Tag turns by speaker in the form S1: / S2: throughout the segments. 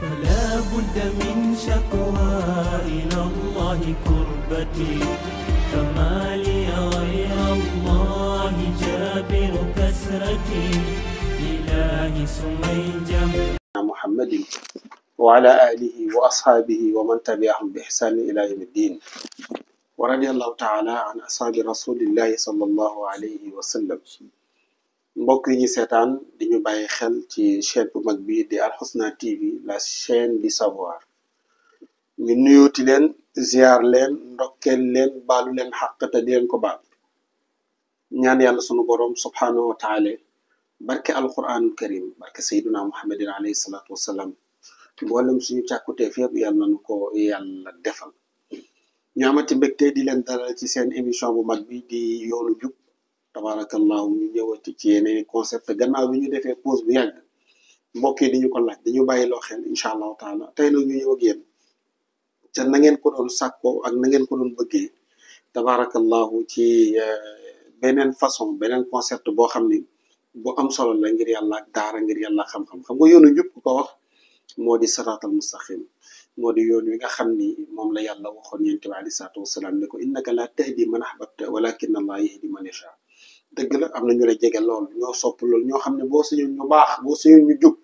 S1: فلا بد من شكوى إلى الله كربتي فما لي غير الله جابر كسرتي إلهي سمي جمع
S2: محمد وعلى آله وأصحابه ومن تبعهم بإحسان إلى يوم الدين ورضي الله تعالى عن أصحاب رسول الله صلى الله عليه وسلم mbokk yi ñu seetaan di ñu bàyyi xel ci chaîne bu mag bi di Al Husna TV la chaîne du savoir ñu nuyooti leen ziar leen ndokkeel leen baalu leen xàq te di leen ko baal ñaan yàlla sunu boroom subhanahu wa taala barke alquranul karim barke sayyiduna muhammadin alayhi salatu wassalam mboolem suñu càkkuteef yëpp yàlla nañu ko yàlla defal ñu amati mbégte di leen dalal ci seen émission bu mag bi di yoonu jub tabarakallahu ñu ñëwati ci yeneen concept gannaaw bi ñu defee pause bu yàgg mbokk yi di ñu ko laaj dañu bàyyi loo xel incha allahu taala tey nag ñu ñëw ak yéen ca na ngeen ko doon sàkkoo ak na ngeen ko doon bëggee tabarakallahu ci beneen façon beneen concept boo xam ni bu am solo la ngir yàlla ak daara ngir yàlla xam-xam xam nga yoonu jub ko wax moo di siraatal mustaqim moo di yoon wi nga xam ni moom la yàlla waxoon yonent bi alayhi salaatu wasalaam ne ko innaka la tahdi man ahbabta walakin allah yahdi man yasha dëgg la am na ñu la jege lool ñoo sopp lool ñoo xam ne boo sañoon ñu baax boo sañoon ñu jub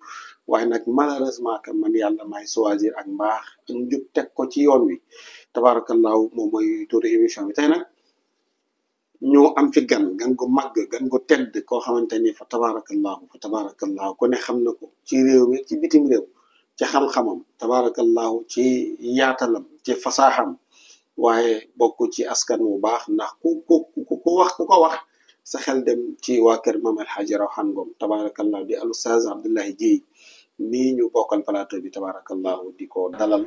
S2: waaye nag malheureusement que man yàlla may choisir ak mbaax ak njub teg ko ci yoon wi tabarakallahu moom mooy turu émission bi tey nag ñu am fi gan gu màgg gan gu tedd koo xamante ni fa tabarakallahu ku ne xam na ko ci réew mi ci bitim réew ci xam-xamam tabarakallahu ci yaatalam ci fasaaxam waaye bokk ci askan wu baax ndax ku wax ku ko wax sa xel dem ci waa kër Mame El Hadji Rawane Ngom tabarakallahu di al Oustaz Abdoulaye Dieye nii ñu bokkal plateau bi tabarakallahu di ko dalal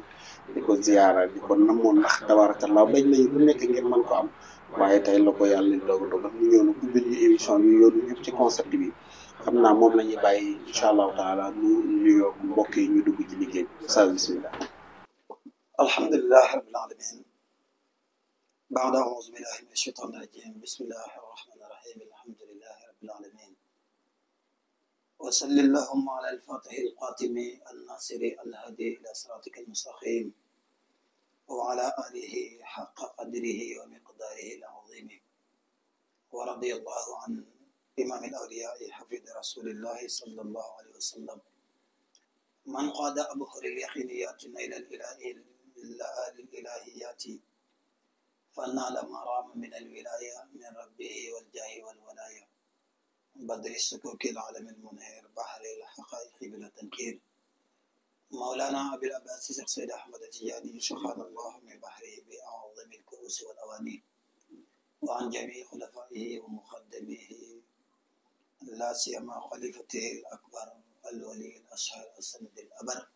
S2: di ko ziyaara di ko namoon ndax tabarakallahu bañ nañu lu nekk ngir mën ko am waaye tey la ko yàlla dogal ñu ñëw na ubbil ñu émission bi yoonu yëpp ci concept bi xam naa moom la ñuy bàyyi incha allahu taala ñu nuyoo mbokk yi ñu dugg ci liggéey bi Oustaz bismillah
S3: alhamdulilah rabbil alamin baada auzu billahi min ashaitan rajim bismillahi arrahmani irrahim alhamdulilahi rabbil alamin wa salli allahumma ala alfatihi alqatimi annasiri alhadi ila siratika almustaqim wa ala alihi haqqa qadrihi wa miqdarihi alazimi wa radiyallahu an imam alawliyai hafid rasulillahi sallallahu alayhi wa sallam man qada abhur alyaqiniyati ila ilahiyati فنال ما رام من الولاية من ربه والجاه والولاية بدر السكوك العالم المنهر بحر الحقائق بلا تنكير مولانا أبي العباس شيخ سيد أحمد التجاني سبحان الله من بحره بأعظم الكؤوس والأواني وعن جميع خلفائه ومقدميه لا سيما خليفته الأكبر الولي الأشهر السند الأبر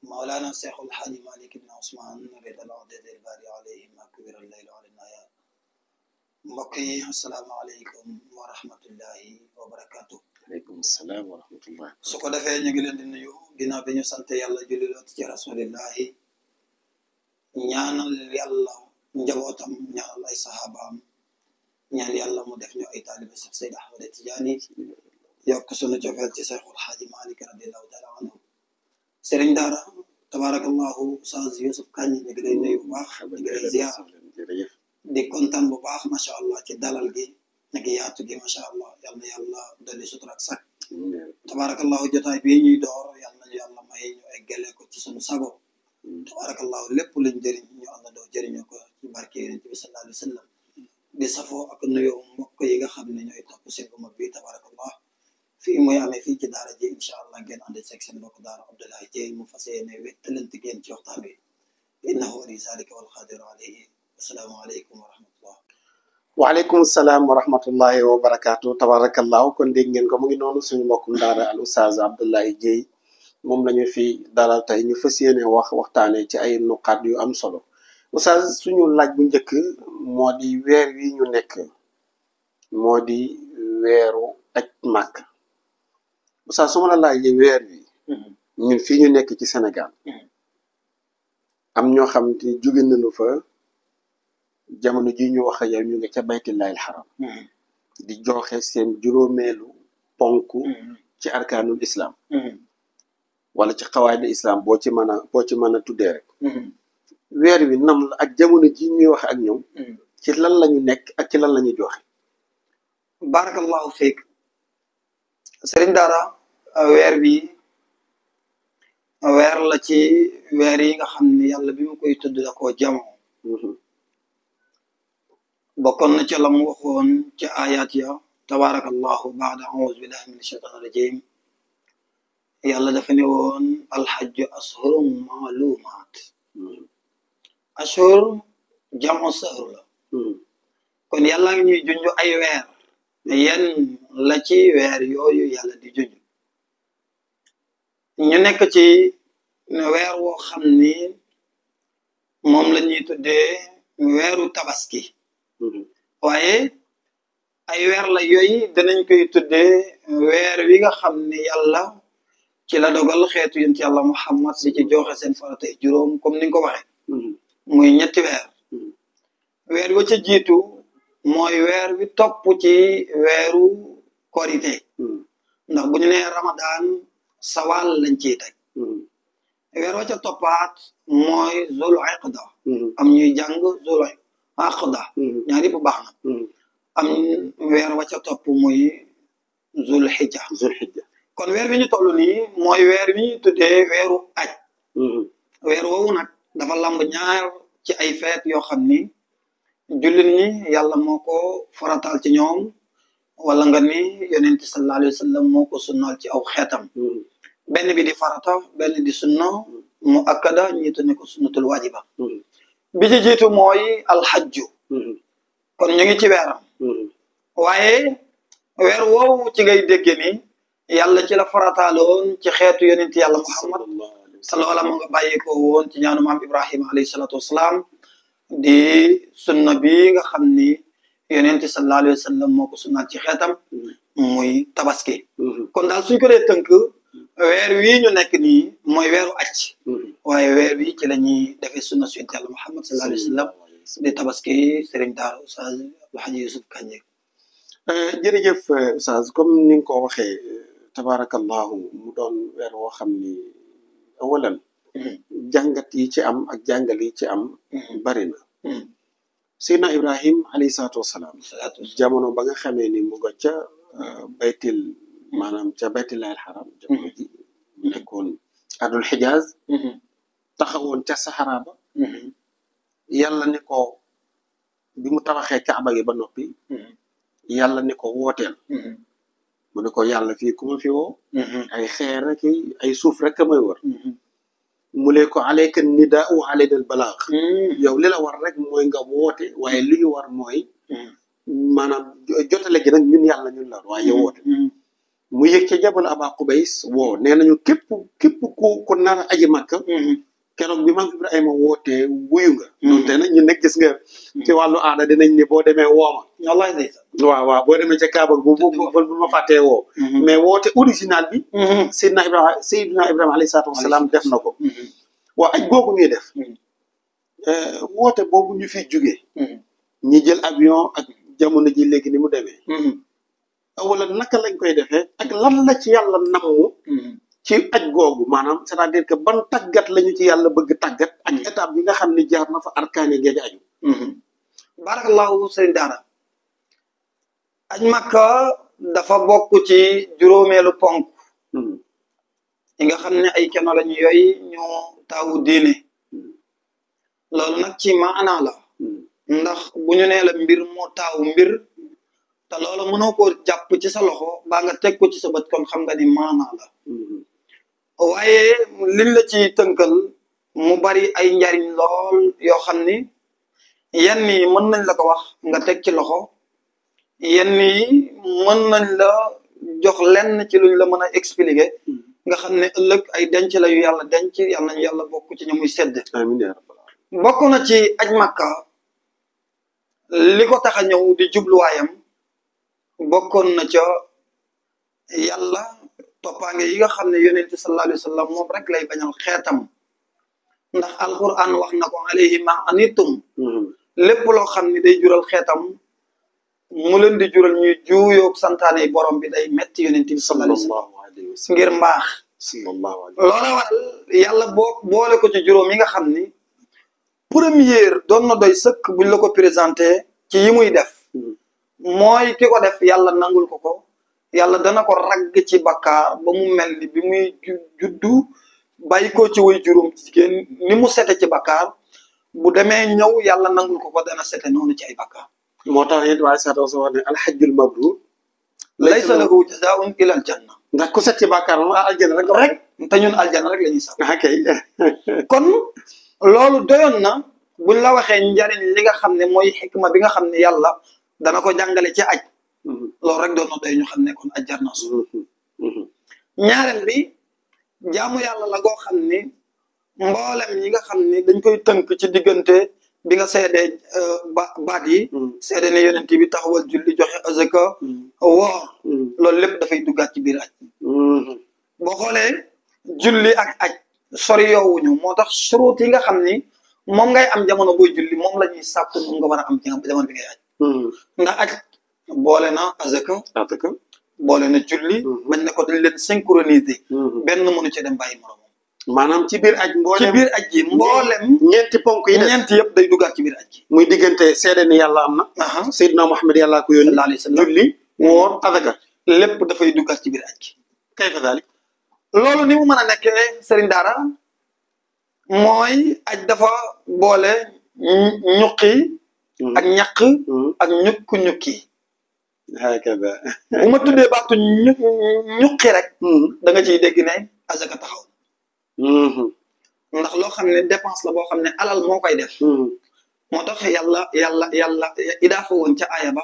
S3: مولانا الشيخ الحاج مالك بن عثمان رضا العدد الباري عليه ما كبر الليل على النهار mbokk yi asalaamaaleykum wa rahmatullahi wa barakaatu.
S2: aleykum salaam wa rahmatullah.
S3: su ko defee ñu ngi leen di nuyu ginnaaw bi ñu sant yàlla julliloot ci rasulillahi ñaanal yàlla njabootam ñaanal ay saxaabaam ñaan yàlla mu def ñu ay taalibe Seex Seyd Ahmad Tijaani yokk sunu cofeel ci Seexul Xaaji Maalik radiyallahu taala anhu sëriñ daara tabarakallahu Oustaz Youssouf Kandji ñu ngi lay nuyu bu baax ñu ngi lay ziar di kontaan bu baax macha allah ci dalal gi ak yaatu gi macha allah yal na yàlla dolli sutura ak sax tabarakallahu jotaay bii ñuy door yal nañu yàlla may ñu eggale ko ci sunu sago tabarakallahu lépp luñ jëriñ ñu àndandoo jëriñoo ko ci barke Yonent bi sallallahu alayhi wa sallam di safoo ak nuyoo mbokk yi nga xam ne ñooy topp seen bu mag bi tabarakallah fii mooy amee fii ci daara ji incha allah ngeen ànd seeg seen mbokk daara Abdoulaye Dieye mu fas yéene wettalante ngeen ci waxtaan wi innahu wali zalika wal qadiru alayhi asalaamaaleykum wa rahmatullah.
S2: waaleykum salaam wa rahmatullahi wa barakaatu tabarakallahu kon dégg ngeen ko mu ngi noonu suñu mbokkum daara al Oustaz Abdoulaye Dieye moom lañu fi dalal tey ñu fas yéene waxtaane ci ay nuqaat yu am solo Oustaz suñu laaj bu njëkk moo di weer wi ñu nekk moo di weeru aj màkk Oustaz su ma la laajee weer wi ñun fii ñu nekk ci Sénégal am ñoo xam te jóge nañu fa jamono ji ñu wax ak yow ñu ngi ca baytullahil haram di joxe seen juróomeelu ponk ci arkaanul islam wala ci xawaayid islam boo ci mën a tuddee rek weer wi nam la ak jamono ji ñuy wax ak ñoom ci lan lañu nekk ak ci lan lañuy joxe.
S3: barakallahu fiik sëriñ daara weer bi weer la ci weer yi nga xam ne yàlla bi mu koy tudd da koo jamoo bokkoon na ca la mu waxoon ca ayat ya tabarakallahu baada auzu billahi min ashaitan rajim yàlla dafa ne woon alxajju ashhurum maalumaat ashhur jamu sahr la kon yàlla ngi ñuy junj ay weer yan la ci weer yooyu yàlla di junj ñu nekk ci weer woo xam ni moom la ñuy tuddee weeru tabaski waaye ay weer la yooyu danañ koy tuddee weer wi nga xam ne yàlla ci la dogal xeetu yonent yàlla Muhammad di ci joxe seen faratay juróom comme ni nga ko waxee muy ñetti weer wa ca jiitu mooy weer wi topp ci weeru korite ndax bu ñu nee Ramadan sawal lañ ciy teg weer wa ca toppaat mooy zul iqda am ñuy jàng zul aqda ñaar yëpp baax na am weer wa ca topp muy zul xijja kon weer wi ñu toll nii mooy weer wi ñu tuddee weeru aj weer woowu nag dafa lamb ñaar ci ay feet yoo xam ni jullit ñi yàlla moo ko farataal ci ñoom wala nga ni yonent sallallahu alayhi wa sallam moo ko sunnaal ci aw xeetam benn bi di farata benn di sunna mu akkada ñiitu ne ko sunnatul wajiba bi ci jiitu mooy alxajju kon ñu ngi ci weeram waaye weer woowu ci ngay dégge ni yàlla ci la farataaloon ci xeetu yonent yàlla Muhammad sallallahu alayhi wa sallam nga bàyyi ko woon ci ñaanu maam Ibrahima alayhi salatu wasalaam di sunna bi nga xam ni yonent sallallahu alayhi wa sallam moo ko sunnaal ci xeetam muy tabaski kon daal suñ ko dee tënk weer wii ñu nekk nii mooy weeru aj waaye weer wi ci la ñuy defee sunna su yonent yàlla Muhammad sallallahu alayhi wa sallam di tabaski sëriñ daara Oustaz Alhaji Yusuf Kanje
S2: jërëjëf Oustaz comme ni nga ko waxee tabarakallahu mu doon weer woo xam ni awalan jàngat yi ci am ak jàngal yi ci am bari na Seydina Ibrahim alayhi salaatu wasalaam jamono ba nga xamee ni mu nga ca baytil maanaam ca baytillahi alxaram jamono ji nekkoon ardul xijaaz taxawoon ca saxara ba yàlla ni ko bi mu tabaxee kaaba gi ba noppi yàlla ni ko wooteel mu ne ko yàlla fii ku ma fi woo ay xeer rek ay suuf rek a may wër mu lee ko alayka nidaa wa alayna al balaax yow li la war rek mooy nga woote waaye li ñu war mooy maanaam jotale gi nag ñun yàlla ñun la waaye yow woote mu yëg ca jabal Aba Qubays woo nee nañu képp ku nar a aji Makka keroog bi maam Ibrahima wootee wuyu nga donte nag ñu nekk gis nga ci wàllu aada dinañ ni boo demee wooma
S3: wallahi ndeysaan
S2: waaw boo demee ca Kaaba bu ma fàttee woo mais woote original bi Seydina Ibrahima alayhi salaatu wasalaam def na ko waaw aj googu ñuy def woote boobu ñu fi jugee ñi jël avion ak jamono ji léegi ni mu demee wala naka lañ koy defee ak lan la ci yàlla namu ci aj googu maanaam c'est-à-dire que ban tàggat lañu ci yàlla bëgg tàggat ak étape bi nga xam ne jaar na fa arkaani géej aju
S3: barakallahu sëriñ daara aj Makka dafa bokk ci juróomeelu ponk yi nga xam ne ay keno lañu yooyu ñoo taawu diine loolu nag ci maanaa la ndax bu ñu nee la mbir moo taawu mbir te loolu mënoo ko jàpp ci sa loxo baa nga teg ko ci sa bët kon xam nga ni maanaa la waaye liñ la ci tënkal mu bari ay njariñ lool yoo xam ni yenn yi mën nañ la ko wax nga teg ci loxo yenn yi mën nañ la jox lenn ci luñ la mën a expliquer nga xam ne ëllëg ay denc la yu yàlla denc yàlla nañu yàlla bokk ci ñu muy sedd
S2: amiin yaa rabbal
S3: bokk na ci aj Makka li ko tax a ñëw di jubluwaayam bokkoon na ca yàlla toppaange yi nga xam ne yonent sallallahu alayhi wa sallam moom rek lay bañal xeetam ndax alquran wax na ko alayhi ma anitum lépp loo xam ne day jural xeetam mu leen di jural ñuy juuyoog santaane borom bi day metti yonent bi sallallahu alayhi wa sallam ngir mbaax
S2: sallallahu alayhi
S3: loola waral yàlla boole ko ci juróom yi nga xam ni première doon na doy sëkk buñ la ko présenté ci yi muy def mooy ki ko def yàlla nangul ko yàlla dana ko ragg ci bakkaar ba mu mel ni bi muy juddu bàyyi ko ci way juróom jigéen ni mu sete ci bakkaar bu demee ñëw yàlla nangul ko dana sete noonu ci ay bakkaar
S2: moo tax yéen waa sax wax ne alxajjul mabrur
S3: laysa lahu jazaa'un illa al janna
S2: ndax ku set ci bakkaar moom aljana rek
S3: te ñun aljana rek la ñuy sax
S2: kay
S3: kon loolu doyoon na buñ la waxee njariñ li nga xam ne mooy xikma bi nga xam ne yàlla dana ko jàngale ci aj loolu rek doon na doy ñu xam ne kon aj jar na su ñaareel bi jaamu yàlla la goo xam ni mboolem ñi nga xam ni dañ koy tënk ci diggante bi nga seedee baat yi seede ne yonent bi taxawal julli joxe azaka woor loolu lépp dafay duggaat ci biir aj boo xoolee julli ak aj sori yoowuñu moo tax surut yi nga xam ni moom ngay am jamono booy julli moom la ñuy sàkk moom nga war a am ci jamono bi ngay aj ndax aj boole na azaka boole na julli bañ ne ko dañ leen synchroniser benn mënu ci dem bàyyi moroom
S2: maanaam ci biir aj mboolem
S3: ci biir aj ji mboolem
S2: ñeenti ponk yi
S3: ñeenti yëpp day duggaat ci biir aj ji
S2: muy diggante seede ni yàlla am na Seydina Muhammad yàllaa ko yónni
S3: sallallahu alayhi wa sallam
S2: julli woor azaka
S3: lépp dafay duggaat ci biir aj ji
S2: kayfa daalik
S3: loolu ni mu mën a nekkee sëriñ daara mooy aj dafa boole ñuqi ak ñaq ak ñukki
S2: hakada
S3: bu ma tuddee baatu ñuqi rek da nga ciy dégg ne azaka taxaw ndax loo xam ne dépense la boo xam ne alal moo koy def moo tax yàlla idaafa woon ca aaya ba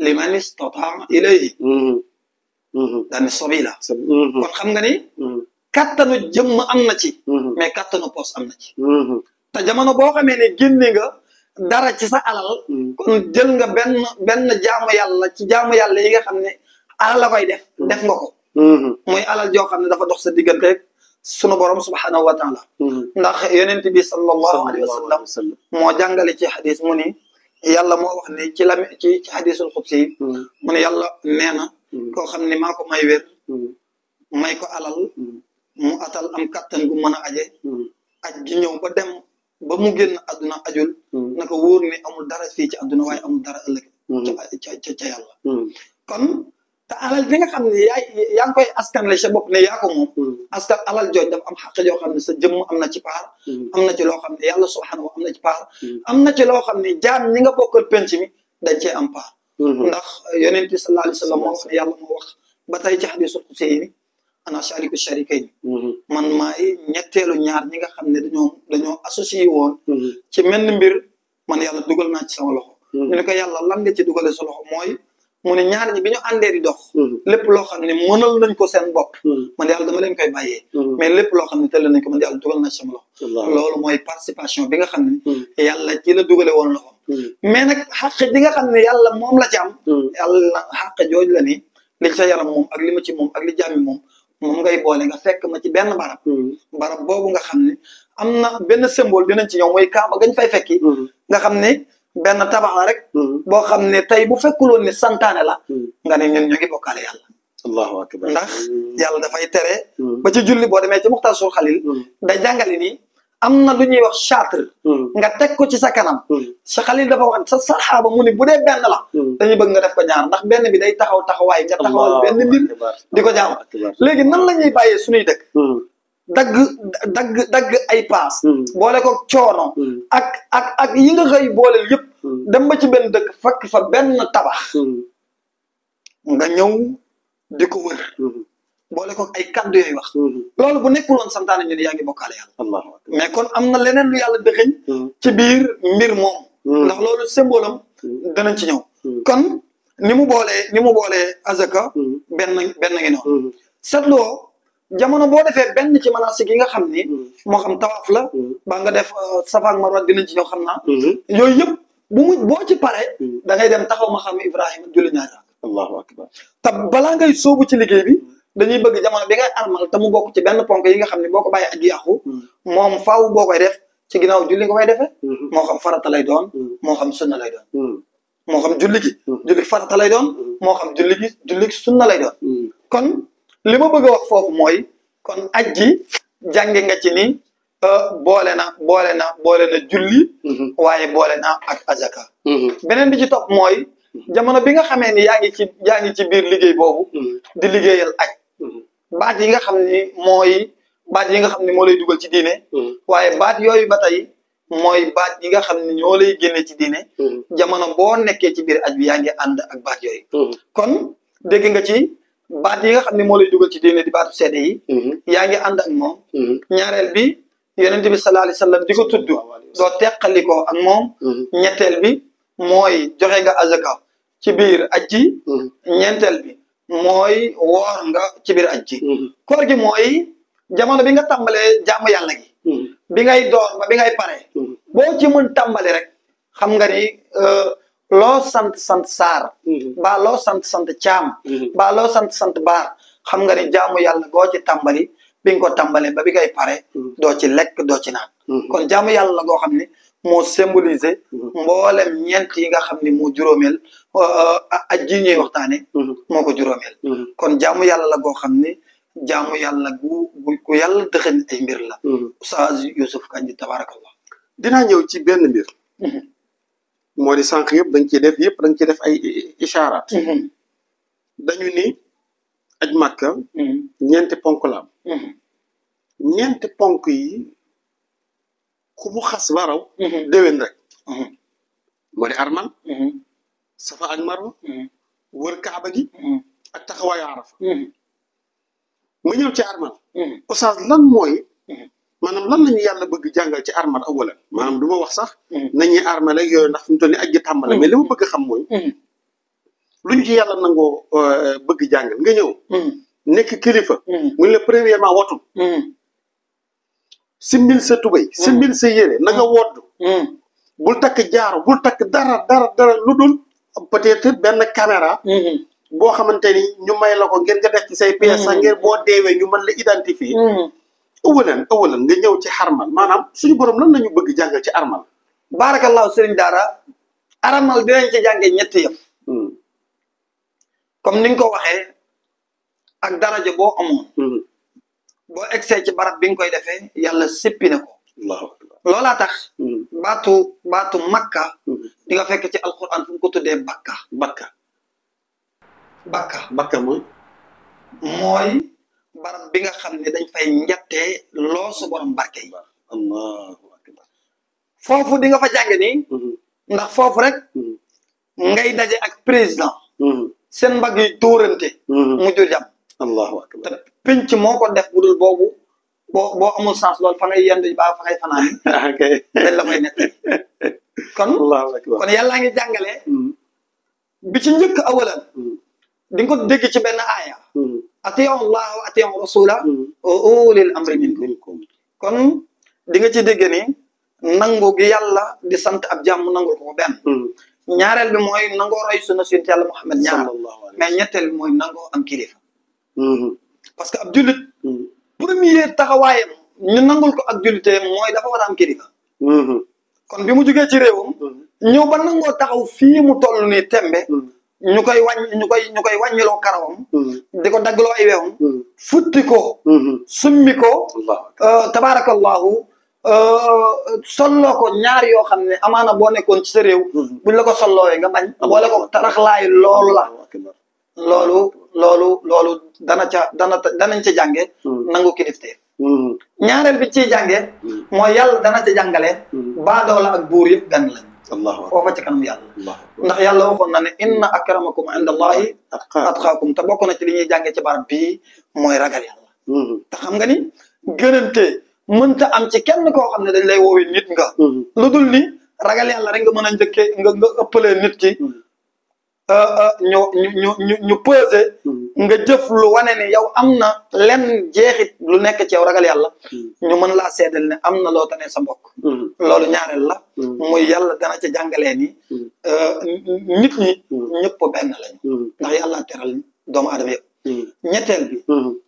S3: liman istataa ilayhi daane sabila kon xam nga ni kattanu jëmm am na ci mais kattanu poos am na ci te jamono boo xamee ne génne nga dara ci sa alal kon jël nga benn jaamu yàlla ci jaamu yàlla yi nga xam ne alal la koy def nga ko muy alal joo xam ne dafa dox sa diggante sunu borom subhanahu wa taala ndax yonent bi sallallahu alayhi wa sallam moo jàngale ci xadis mu ni yàlla moo wax ne ci xadisul xudsi mu ne yàlla nee na koo xam ne maa ko may wér may ko alal mu atal am kattan gu mën a aje aj gi ñëw ba dem ba mu génn àdduna ajul na ko wóor ni amul dara fii ci àdduna waaye amul dara ëllëg ca yàlla kon te alal bi nga xam ne yaa ngi koy askanle sa bopp ne yaa ko moom askan alal jooj dafa am xaq joo xam ne sa jëmm am na ci paar am na ci loo xam ne yàlla subhanahu am na ci paar am na ci loo xam ne jaam ñi nga bokkal penc mi dañ cee am paar ndax yonent bi sallallahu alayhi wa sallam moo wax ne yàlla moo wax ba tey ci hadiisul qudsi ni ana shariku sharikayni man maay ñetteelu ñaar ñi nga xam ne dañoo associé woon ci menn mbir man yàlla dugal naa ci sama loxo ñu ne ko yàlla lan nga ci dugale sa loxo mooy mu ne ñaar ñi bi ñu àndee di dox lépp loo xam ne mënal nañ ko seen bopp man yàlla dama leen koy bàyyee mais lépp loo xam ne tëll nañ ko man yàlla dugal naa ci sama loxo loolu mooy participation bi nga xam ne yàlla ci la dugale woon loxo mais nag xàq ji nga xam ne yàlla moom la ci am yàlla xàq jooj la ni li sa yaram moom ak li ma ci moom ak li jàmmi moom ngay boole nga fekk ma ci benn barab boobu nga xam ne am na benn symbole dinañ ci ñëw mooy kaaba gañ fay fekki nga xam ne benn tabax la rek boo xam ne tey bu fekkuloon ne santaane la nga ne ñun ñu ngi bokkaale yàlla
S2: allahu akbar
S3: ndax yàlla dafay tere ba ci julli boo demee ci Muxtasar Xalil day jàngale ni am na lu ñuy wax chatre nga teg ko ci sa kanam sa Xalil dafa wax sa saxaaba mu ni bu dee benn la dañuy bëgg nga def ko ñaar ndax benn bi day taxawaay nga taxawal benn mbir di ko jaam léegi nan la ñuy bàyyee suñuy dëkk dagg ay paas boole ko coono ak yi nga xëy booleel yëpp dem ba ci benn dëkk fekk fa benn tabax nga ñëw di ko wër boole ko ay kaddu yooyu wax loolu bu nekkul woon santaane ñu ne yaa ngi bokkaale yàlla mais kon am na leneen lu yàlla dëxëñ ci biir mbir moom ndax loolu symbole am danañ ci ñëw kon ni mu boolee azaka benn ngi noonu seetloo jamono boo defee benn ci manasik yi nga xam ni moo xam tawaaf la ba nga def Safa ak Marwa dinañ ci ñëw xam naa yooyu yëpp boo ci pare da ngay dem taxaw ma xam Ibrahima julli ñaari rakk
S2: allahu akbar
S3: te balaa ngay sóobu ci liggéey bi dañuy bëgg jamono bi ngay armal te mu bokk ci benn ponk yi nga xam ne boo ko bàyyee aji yàqu moom faaw boo koy def ci ginnaaw julli nga koy defee moo xam farata lay doon moo xam sunna lay doon moo xam julli farata lay doon moo xam julli sunna lay doon kon li ma bëgg a wax foofu mooy kon aj gi jànge nga ci ni boole na julli waaye boole na ak azaka beneen bi ci topp mooy jamono bi nga xamee ni yaa ngi ci biir liggéey boobu di liggéeyal aj baat yi nga xam ni moo lay dugal ci diine waaye baat yooyu ba tey mooy baat yi nga xam ne ñoo lay génne ci diine jamono boo nekkee ci biir aj bi yaa ngi ànd ak baat yooyu kon dégg nga ci baat yi nga xam ne moo lay dugal ci diine di baatu seede yi yaa ngi ànd ak moom ñaareel bi yonent bi sallallahu alayhi wasallam di ko tudd doo teqalikoo ak moom ñetteel bi mooy joxe nga azaka ci biir aj ji ñeenteel bi mooy woor nga ci biir aj ji koor gi mooy jamono bi nga tàmbalee jaamu yàlla gi bi ngay door ba bi ngay pare boo ci mën tàmbali rek xam nga ni loo sant saar baa loo sant caam baa loo sant baar xam nga ni jaamu yàlla goo ci tàmbali bi nga ko tàmbalee ba bi ngay pare doo ci lekk doo ci naan kon jaamu yàlla la goo xam ne moo symbolisé mboolem ñeent yi nga xam ne moo juróomeel aj ji ñuy waxtaane moo ko juróomeel kon jaamu yàlla la goo xam ne jaamu yàlla gu yàlla dëxën ay mbir la Oustaz Youssouf Kandji tabarakallah
S2: dinaa ñëw ci benn mbir moo di sànq yëpp dañ ci def ay ishaaraat dañu ni aj Makka ñeenti ponk la am ñeenti ponk yi ku mu xas baraw déwén rek moo di armal safa ak marwa wër kaaba gi ak taxawaayu arafa ma ñëw ci armal Oustaz lan mooy maanaam lan lañu yàlla bëgg jàngal ci armal awalan maanaam du ma wax sax nañuy armal ak yooyu ndax fi mu toll ni aj gi tàmbale mais li ma bëgg xam mooy luñ ci yàlla nangoo bëgg jàngal nga ñëw nekk kilifa muy le premièrement watu simmil sa tubay simmil sa yére na nga wodd bul takk jaaro bul takk dara lu dul peut-être benn caméra boo xamante ni ñu may la ko ngeen nga def ci say pièces sax ngeen boo deewee ñu mën la identifier awalan nga ñëw ci xarmal maanaam suñu borom lan lañu bëgg jàngal ci armal
S3: barakallahu sëriñ daara armal dinañ ci jànge ñetti yëf comme ni nga ko waxee ak daraja boo amoon boo egsee ci barab bi nga koy defee yàlla sippi na ko loolaa tax baatu makka di nga fekk ci alquran fu mu ko tuddee bakka mooy barab bi nga xam ne dañ fay njattee loosu borom barke yi
S2: allahu akbar
S3: foofu di nga fa jànge ni ndax foofu rek ngay daje ak président seen mbagg yi tóorante mu jur jàmm
S2: allahu akbar
S3: te pinc moo ko def bu dul boobu boo amul sens loolu fa ngay yendu baa fa ngay fanaan dañ la koy nettali kon yàllaa ngi jàngale bi ci njëkk awalan di nga ko dégg ci benn aaya atiyu allah wa atiyu rasula wa ulil amri minkum kon di nga ci dégg ni nangu gi yàlla di sant ab jàmm nangul ko benn ñaareel bi mooy nangoo roy sunna si yàlla Muhammad ñaar mais ñetteel bi mooy nangoo am kilifa parce que ab jullit premier taxawaayam ñu nangul ko ak jullite mooy dafa war a am kilifa kon bi mu jógee ci réewam ñëw ba nangoo taxaw fii mu toll nii tembe ñu koy wàññiloo karawam di ko daggloo ay weewam futti ko summi ko tabaarakallahu solloo ko ñaar yoo xam ne amaana boo nekkoon ci sa réew buñ la ko solloowee nga bañ boole ko taraxlaay loolu la loolu danañ ca jànge nangu kilifteef ñaareel bi ciy jànge mooy yàlla dana ca jàngale baadoola ak buur yëpp gan lañ foofa ci kanam yàlla ndax yàlla waxoon na ne inna akramakum inda allahi atqaakum te bokk na ci li ñuy jànge ci barab bii mooy ragal yàlla te xam nga ni gënante mënta am ci kenn koo xam ne dañ lay woowi nit nga lu dul ni ragal yàlla rek nga mën a njëkkee nga ëppalee nit ki ñu pesé nga jëf lu wane ne yow am na lenn jeexit lu nekk ci yow ragal yàlla ñu mën laa seedal ne am na loo tane sa mbokk loolu ñaareel la muy yàlla dana ca jàngalee ni nit ñi ñëpp benn lañu ndax yàlla teral doomu aadama yëpp ñetteel bi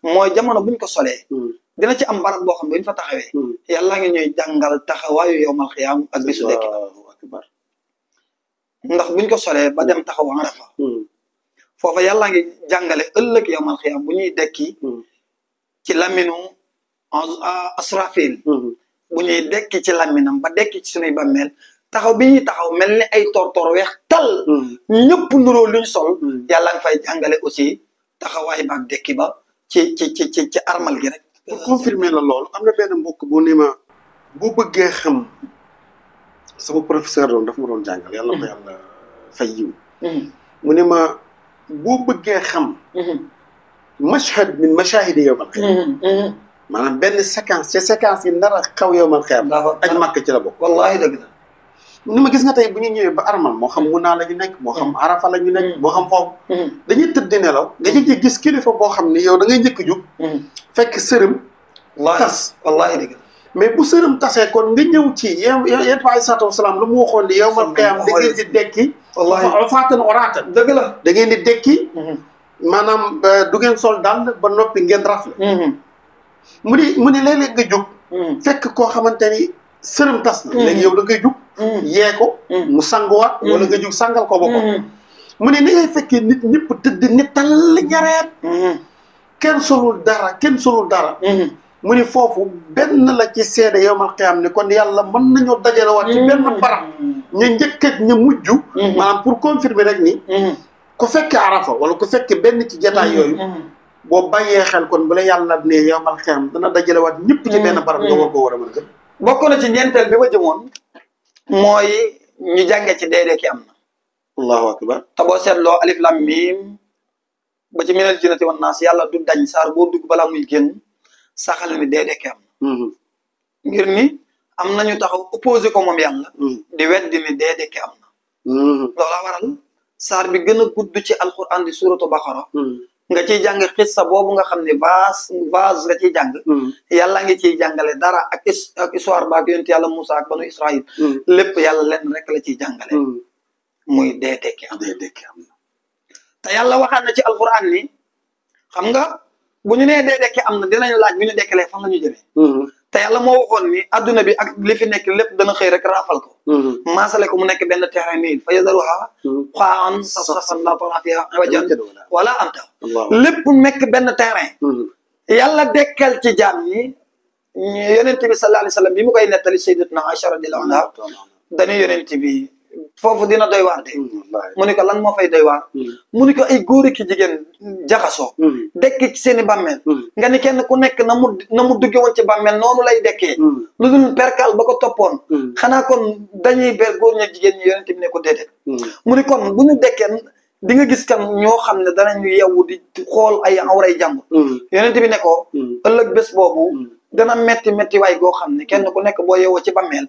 S3: mooy jamono buñ ko solee dina ci am barab boo xam ne buñ fa taxawee yàlla ngi ñuy jàngal taxawaayu yowmal xiyaam ak bisu dekki ndax buñ ko solee ba dem taxaw Arafa foofa yàlla ngi jàngale ëllëg yowmal xiyaam bu ñuy dekki ci laminu asrafil bu ñuy dekki ci laminam ba dekki ci suñuy bàmmeel taxaw bi ñuy taxaw mel ni ay tortoor weex tal ñëpp nuroo luñ sol yàlla nga fay jàngale aussi taxawaay baag dekki ba ci armal gi rek.
S2: pour confirmer la loolu am na benn mbokk bu ni ma boo bëggee xam sama professeur doon daf ma doon jàngal yàlla ko yàlla fay yiw mu ne ma boo bëggee xam mashhad min mashahidi yawmal qiyaama maanaam benn séquence ci séquence yi nar a xaw yawmal qiyaama aj màkk ci la bokk
S3: wallahi dëgg la
S2: ni ma gis nga tey bu ñu ñëwee ba armal moo xam mun naa la ñu nekk moo xam arafa la ñu nekk moo xam foofu dañuy tëdd di nelaw nga jëg gis kilifa boo xam ni yow da ngay njëkk jug fekk sërëm tas
S3: wallahi dëgg la
S2: mais bu sërëm tasee kon nga ñëw ci yéen yéen alayhi salaatu wasalaam lu mu waxoon ni yawmal qiyaama da ngeen di dekki faatan oraatan
S3: dëgg la
S2: da ngeen di dekki maanaam du ngeen sol dàll ba noppi ngeen rafle mu ni léeg-léeg nga jóg fekk koo xamante ni sërëm tas na léegi yow da ngay jug yee ko mu sanguwaat wala nga jug sangal ko boppam mu ne ni ngay fekkee nit ñëpp tëdd ni tal ñareet kenn solul dara mu ni foofu benn la ci seede yawmal qiyaam ne kon yàlla mën nañoo dajale waat ci benn barab ñu njëkk ak ñu mujj maanaam pour confirmer rek ni ku fekkee arafa wala ku fekkee benn ci jataay yooyu boo bàyyee xel kon bu la yàlla ne yawmal qiyaam dana dajale waat ñëpp ci benn barab nga war koo war a mën a gëm
S3: bokk na ci ñeenteel bi ma jëmoon mooy ñu jànge ci deedee ki am na
S2: allahu akbar
S3: te boo seetloo alif lam miim ba ci minal jinnati wan naas yàlla du dañ saar boo dugg balaa muy génn saxal ni deedee ki am na ngir ni am nañu taxaw opposé ko moom yàlla di weddi ni deedee ki am na loola waral saar bi gën a gudd ci alquran di suratu baqara nga ciy jàng xissa boobu nga xam ne vase nga ciy jàng yàlla ngi ciy jàngale dara ak histoire baak yonent yàlla Moussa ak banu Israël lépp yàlla lenn rek la ciy jàngale muy dee dekki am na te yàlla waxaat na ci alquran ni xam nga bu ñu nee dee dekki am na dinañ laaj bu ñu dekkalee fan la ñu jëmee te yàlla moo waxoon ni adduna bi ak li fi nekk lépp dana xëy rek raafal ko maasale ko mu nekk benn terrain nii fa yadaruha xaan safsafan laa tara fiihaa iwajan wala amta lépp nekk benn terrain yàlla dekkal ci jaam ñi yonent bi sallallahu alayhi wa sallam bi mu koy nettali sayyidatuna Aïcha radiyallahu anha dañuy yonent bi foofu dina doy waar de mu ni ko lan moo fay doy waar mu ni ko ay góor ki jigéen jaxasoo dekk ci seeni bàmmeel nga ni kenn ku nekk na mu dugge woon ci bàmmeel noonu lay dekkee lu dul perkal ba ko toppoon xanaa kon dañuy ber góor ña jigéen ñi yonent bi ne ko déedéet mu ni kon bu ñu dekkeen di nga gis kan ñoo xam ne danañu yewwu di xool ay awray jàmbur yonent bi ne ko ëllëg bés boobu dana metti waay goo xam ne kenn ku nekk boo yeewoo ci bàmmeel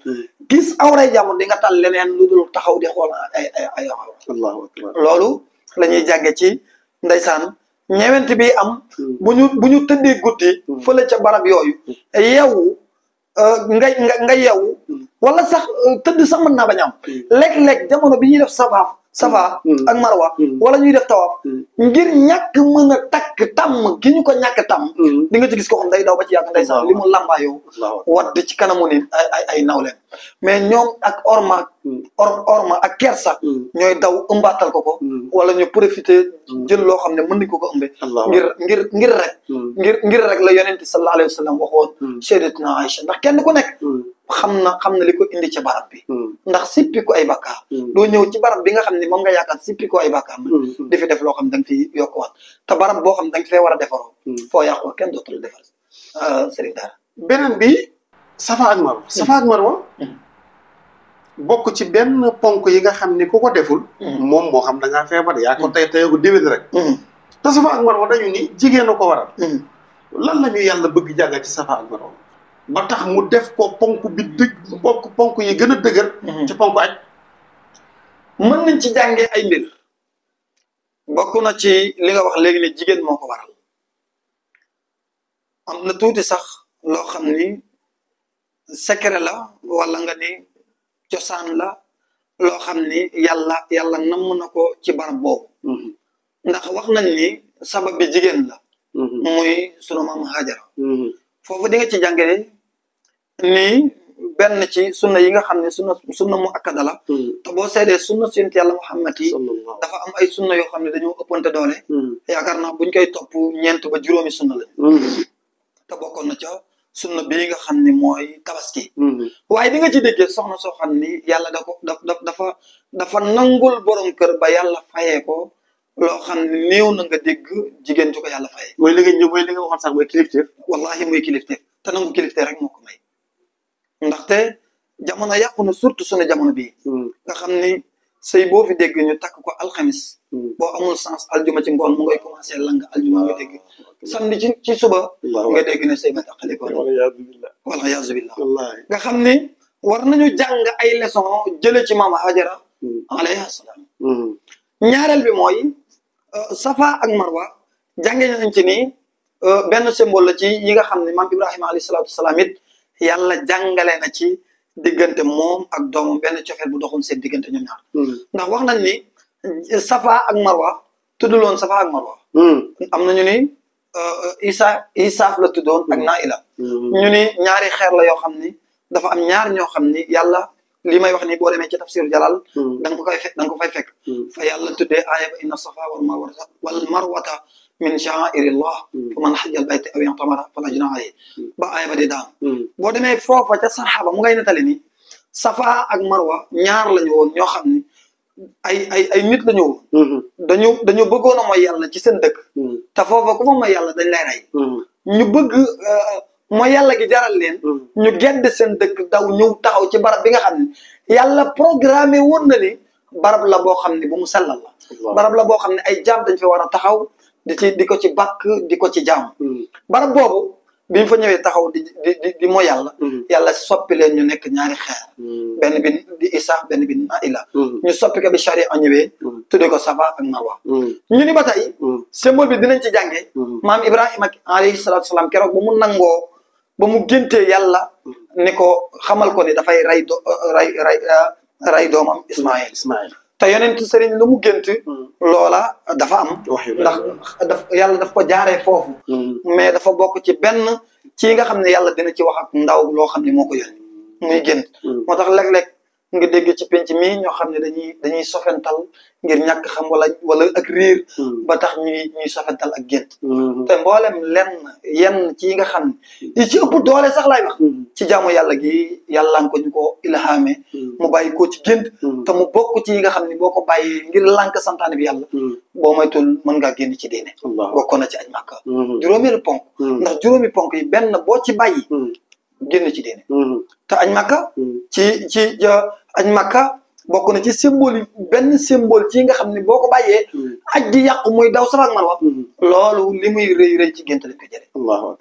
S3: gis awray jàmbur di nga tal leneen lu dul taxaw di xool ay
S2: allahu akbar
S3: loolu la ñuy jànge ci ndeysaan ñeewent bi am bu ñu tëddee guddi fële ca barab yooyu yeewu nga yeewu wala sax tëdd sax mën naa bañ am léeg-léeg jamono bi ñuy def safa ak marwa wala ñuy def tawaf ngir ñàkk mën a takk tàmm gi ñu ko ñàkk tàmm di nga ci gis ko xam day daw ba ci yàgg ndeysaan li mu làmbaayoo wadd ci kanamu ni ay nawleen mais ñoom ak orma ak kersa ñooy daw ëmbaatal ko wala ñu profité jël loo xam ne mën nañ ko ëmbe ngir rek la yonent sallallahu alayhi wa sallam waxoon sayyidatuna Aïcha ndax kenn ku nekk xam na li ko indi ci barab bi ndax sippi ko ay bakkaar doo ñëw ci barab bi nga xam ne moom nga yaakaar sippi ko ay bakkaar nag di fi def loo xam ne da nga fi yokkuwaat te barab boo xam ne da nga fee war a defaroo foo yàqoo kenn dootul defar sëriñ daara
S2: beneen bi safa ak marwa bokk ci benn ponk yi nga xam ne ku ko deful moom moo xam da ngaa feebar yaa ko tey ko déwén rek te safa ak marwa dañu ni jigéen a ko waral lan la ñu yàlla bëgg jàngal ci safa ak marwa ba tax mu def ko ponk bi ponk yi gën a dëgër ci ponk aj
S3: mën nañ ci jàngee ay mbir bokk na ci li nga wax léegi ne jigéen moo ko waral am na tuuti sax loo xam ni secret la wala nga ni cosaan la loo xam ni yàlla namm na ko ci barab boobu ndax wax nañ ni sabab bi jigéen la muy sunu maam Hajara foofu di nga ci jàngee nii benn ci sunna yi nga xam ne sunna mu akkada la te boo seedee sunna yonent yàlla Muhammad yi dafa am ay sunna yoo xam ne dañoo ëppante doole yaakaar naa buñ koy topp ñeent ba juróomi sunna lañ te bokkoon na ca sunna bii nga xam ni mooy tabaski waaye di nga ci déggee soxna soo xam ni yàlla dafa nangul borom kër ba yàlla fayee ko loo xam ne néew na nga dégg jigéen ju ko yàlla fayee
S2: mooy li nga waxoon sax mooy kilifteef
S3: wallahi muy kilifteef te nangu kilifteef rek moo ko may ndaxte jamono yàqu na surtout sunu jamono bii nga xam ni sëy boo fi dégg ñu takk ko alxamis boo amul sens aljuma ci ngoon mu ngay commencé lang aljuma nga dégg samedi ci suba nga dégg ne sëy ba taqali ko wala yaazu billah nga xam ni war nañu jàng ay leçon jële ci maama Hajara alayhi salaam ñaareel bi mooy safa ak marwa jànge nañ ci ni benn symbole la ci yi nga xam ne maam Ibrahima alayhi salaatu wasalaam it yàlla jàngale na ci diggante moom ak doomam benn cofeel bu doxoon seen diggante ñoom ñaar ndax wax nañ ni safa ak marwa tudduloon safa ak marwa am nañu ni isaaf la tuddoon ak naila ñu ni ñaari xeer la yoo xam ni dafa am ñaar ñoo xam ni yàlla li may wax ni boo demee ci tafsir jalal da nga ko fay fekk fa yàlla tuddee aaya ba inna safa wal marwata min sha'airillah fa man hajja al bayta aw i'tamara fala junaha alayhi ba aaya ba di daan boo demee foofa ca saxaaba mu ngay nettali ni safa ak marwa ñaar lañu woon ñoo xam ni ay nit lañu woon dañu bëggoon a mooy yàlla ci seen dëkk te foofa ku fa mooy yàlla dañ lay rey ñu bëgg mooy yàlla gi jaral leen ñu gedd seen dëkk daw ñëw taxaw ci barab bi nga xam ne yàlla programmé woon na ni barab la boo xam ne bu mu sellal la barab la boo xam ne ay jaam dañ fi war a taxaw di ko ci bàkk di ko ci jaam barab boobu bi ñu fa ñëwee taxaw di mooy yàlla soppi leen ñu nekk ñaari xeer benn bi di Isaaf benn bi Naila ñu soppi ko bi charia ñëwee tuddee ko Safa ak Marwa ñu ni ba tey symbole bi dinañ ci jànge maam Ibrahima alayhi salaatu salaam keroog ba mu nangoo ba mu géntee yàlla ni ko xamal ko ni dafay ray doomam Ismaïl te yonent sëriñ lu mu gént loola dafa am ndax yàlla daf ko jaaree foofu mais dafa bokk ci benn ci nga xam ne yàlla dina ci wax ak ndaw loo xam ne moo ko yónni muy gént moo tax léeg-léeg nga dégg ci penc mii ñoo xam ne dañuy sofental ngir ñàkk xam wala ak riir ba tax ñuy sofental ak gént te mboolem yenn ci nga xam ne yi ci ëpp doole sax laay wax ci jaamu yàlla gi yàlla nga ko ñu ko ilhaame mu bàyyi koo ci gént te mu bokk ci yi nga xam ne boo ko bàyyee ngir lànk santaane bi yàlla boo moytul mën ngaa génn ci diine bokkoon na ci aj màkka juróomeelu ponk ndax juróomi ponk yi benn boo ci bàyyi génn ci diine te añ makka ci añ makka bokk na ci symbole yi benn symbole ci nga xam ne boo ko bàyyee aj di yàqu muy daw Safa ak Marwa loolu li muy rëy ci gént lañ ko jëlee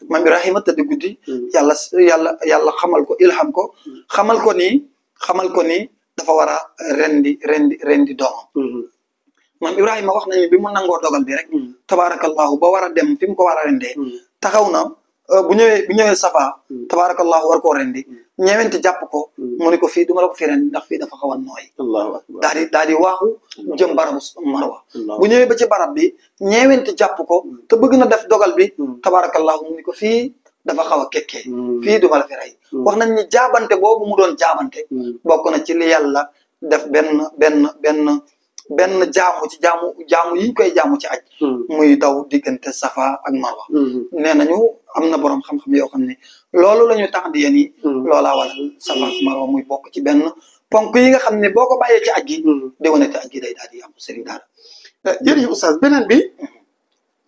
S3: maam Ibrahima tëdd guddi yàlla xamal ko ilham ko xamal ko ni dafa war a rendi doomam maam Ibrahima wax nañu bi mu nangoo dogal bi rek tabaarakallahu ba war a dem fi mu ko war a rendee taxaw na bu ñëwee Safa tabaarakallahu war koo rendi ñeewente jàpp ko mu ne ko fii duma la ko fi rendi ndax fii dafa xaw a nooy daal di waaxu jëm barabu Marwa bu ñëwee ba ci barab bi ñeewente jàpp ko te bëgg na def dogal bi tabaarakallahu mu ne ko fii dafa xaw a kekkee fii duma la fi rey wax nañ ni jaabante boobu mu doon jaabante bokk na ci li yàlla def benn jaamu yiñ koy jaamu ci aj muy daw diggante Safa ak Marwa nee nañu am na boroom xam-xam yoo xam ne loolu la ñu tax di yéen yi loolaa waral Safa ak Marwa muy bokk ci benn ponk yi nga xam ne boo ko bàyyee ci aj gi déwénate aj gi day daal di am sëriñ daara
S2: jërëjëf oustaz beneen bi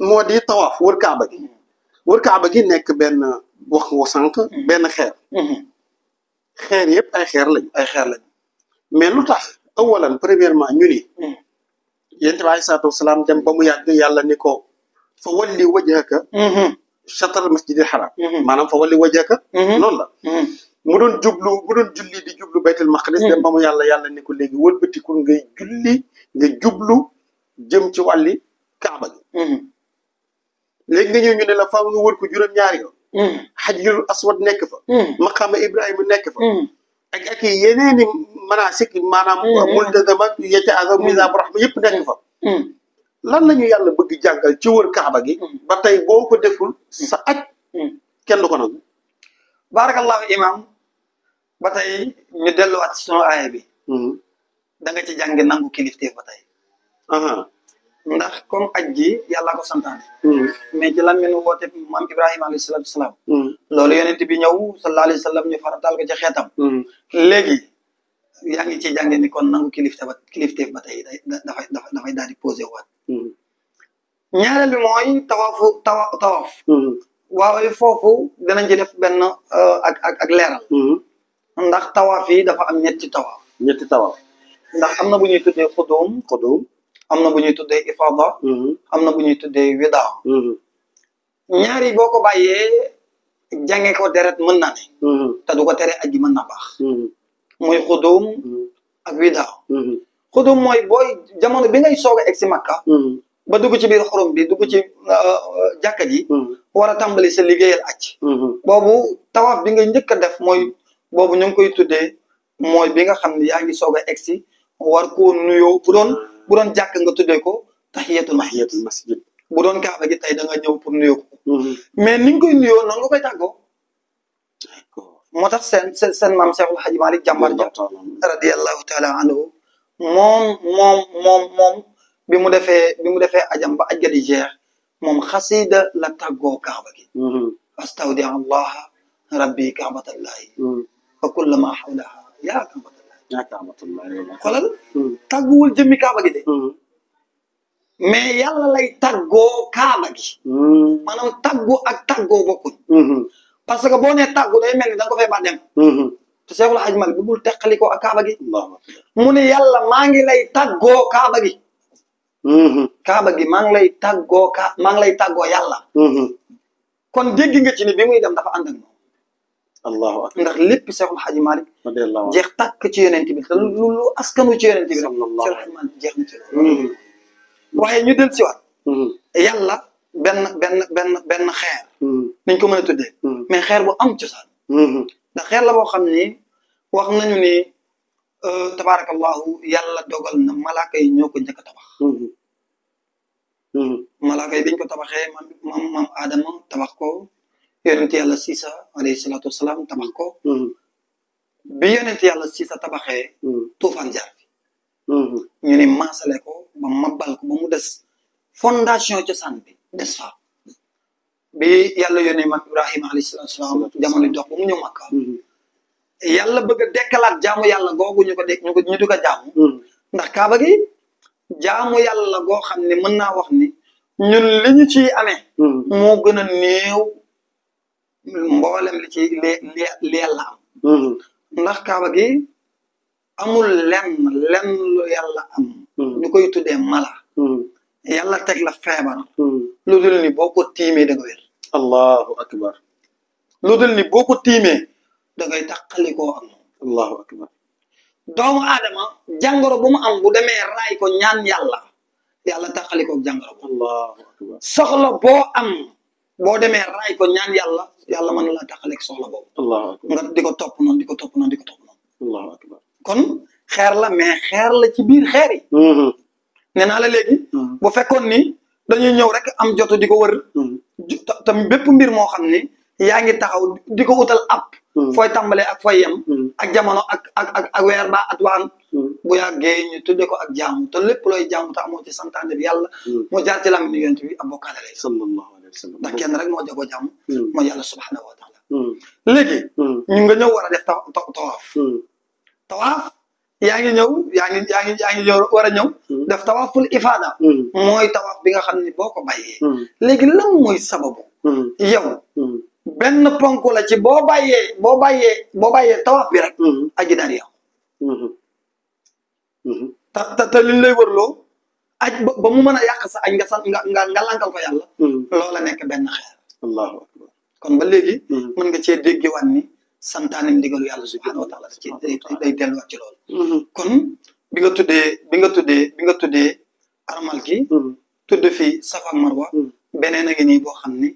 S2: moo di tawaaf wër kaaba gi nekk benn wax nga sànq benn xeer yëpp ay xeer lañ mais lu tax awalan premièrement ñu ni yonent bi alayhi salaatu wasalaam dem ba mu yàgg yàlla ni ko fa walli wajhaka shatr al masjidil haram maanaam fa walli wajhaka noonu la mu doon julli di jublu baytul maqdis dem ba mu yàlla ni ko léegi wëlbatikul nga jublu jëm ci wàlli kaaba gi léegi nga ñëw ñu ne la faaw nga wër ko juróom-ñaari yoon xajjul aswad nekk fa maqaama ibrahima nekk fa ak yeneeni manasik maanaam multazama yecca ak misabu rahma yëpp nekk fa lan la ñu yàlla bëgg jàngal ci wër kaaba gi ba tey boo ko deful sa aj kenn du ko nangu
S3: barakallahu imam ba tey ñu delluwaat ci sunu aaya bi da nga ci jànge nangu kilifteef ba tey ndax comme aj gi yàlla ko santaane mais ci làmmiñu woote maam Ibrahima alayhi salaatu wasalaam loolu yonent bi ñëw sallallahu alayhi wa sallam ñu farataal ko ci xeetam léegi yaa ngi ciy jàngee ni kon nangu kilifteef ba tey dafay daal di posé waat ñaareel bi mooy tawaaf waaw foofu danañ ci def benn ak leeral ndax tawaaf yi dafa am ñetti tawaaf ndax am na bu ñuy tuddee xudum am na bu ñuy tuddee ifada am na bu ñuy tuddee wida ñaari boo ko bàyyee jànge ko deret mën na ne te du ko tere aji mën na baax muy xudum ak wida xudum mooy booy jamono bi ngay soog a egg si Makka ba dugg ci biir xorom bi dugg ci jàkka ji war a tàmbali sa liggéeyal aj boobu tawaaf bi ngay njëkk a def mooy boobu ñu ngi koy tuddee mooy bi nga xam ne yaa ngi soog a egg si war koo nuyoo bu doon jàkk nga tuddee ko tahiyatul masjid bu doon kaaba gi tey da nga ñëw pour nuyoo ko mais ni nga koy nuyoo noonu nga koy tàggoo moo tax seen maam Cheikhul Hadji Malick jàmbar ja radiyallahu taala anhu moom bi mu defee ajam ba aj ga di jeex moom xasida la tàggoo kaaba gi astawdi allaha rabbi kaabatallahi fa kullama hawlaha yaa kaabatallahi xoolal tàgguwul jëmmi kaaba gi de mais yàlla lay tàggoo kaaba gi maanaam tàggu ak tàggoo bokkuñ parce que boo nee tàggu day mel ni da nga ko fay ba dem te Cheikhul Hadji Malick bëggul teqalikoo ak kaaba gi mu ne yàlla maa ngi lay tàggoo kaaba gi kaaba gi maa ngi lay tàggoo yàlla kon dégg nga ci ni bi muy dem dafa ànd ak moom allahu akbar ndax lépp Cheikhul Hadji Malick jeex tàkk ci yonent bi te lu askanu ci yonent bi rek Cheikhul Hadji Malick jeex na ci loolu waaye ñu del si waat yàlla benn xeer niñ ko mën a tuddee mais xeer bu am cosaan ndax xeer la boo xam ni wax nañu ni tabarakallahu yàlla dogal na malaaka yi ñoo ko njëkk a tabax malaaka yi biñ ko tabaxee maam Adama tabax ko yonent yàlla Siisa alayhi salaatu wasalaam tabax ko bi yonent yàlla Siisa tabaxee tuufaan jaar fi ñu ne maasale ko ba mabbal ko ba mu des fondation cosaan bi des fa bi yàlla yónnee maam Ibrahima alayhi salaatu wasalaam jamono dox ba mu ñëw Makka yàlla bëgg a dekkalaat jaamu yàlla googu ñu di ko jaamu ndax kaaba gi jaamu yàlla goo xam ne mën naa wax ni ñun li ñu ciy amee moo gën a néew mboolem li ci li yàlla am ndax kaaba gi amul lenn lu yàlla am ñu koy tuddee mala yàlla teg la feebar lu dul ni boo ko tiimee da nga wér allahu akbar lu dul ni boo ko tiimee da ngay tàqalikoo ak moom allahu akbar doomu aadama jàngoro bu mu am bu demee raay ko ñaan yàlla tàqalikoo ak jàngoro bu allahu akbar soxla boo am boo demee raay ko ñaan yàlla mën na laa tàqalik soxla boobu allahu akbar nga di ko topp noonu allahu akbar kon xeer la mais xeer la ci biir xeer yi nee naa la léegi bu fekkoon ni dañuy ñëw rek am jotu di ko wër tam bépp mbir moo xam ni yaa ngi taxaw di ko utal app fooy tàmbalee ak fooy yem ak jamono ak weer ba at waan bu yàggee ñu tudde ko ak jaamu te lépp looy jaamu te amoo ci santaane bi yàlla moo jaar ci lamine yonent bi ab bokkaale lay sallallahu alayhi wa sallam ndax kenn rek moo jagoo jaamu mooy yàlla subhanahu wa taala léegi ñu nga ñëw war a def tawaaf yaa ngi ñëw war a ñëw def tawaaful ifaada mooy tawaaf bi nga xam ne boo ko bàyyee léegi lan mooy sababu yow benn ponk la ci boo bàyyee tawaaf bi rek aji daal yow te liñ lay wërloo aj ba mu mën a yàq sa aj nga lankal ko yàlla loola nekk benn xeer allahu akbar kon ba léegi mën nga cee déggewaat ni santaane ndigalu yàlla subhanahu wa taala ci day delluwaat ci loolu kon bi nga tuddee armal gi tudd fii Safa ak Marwa beneen a ngi nii boo xam ni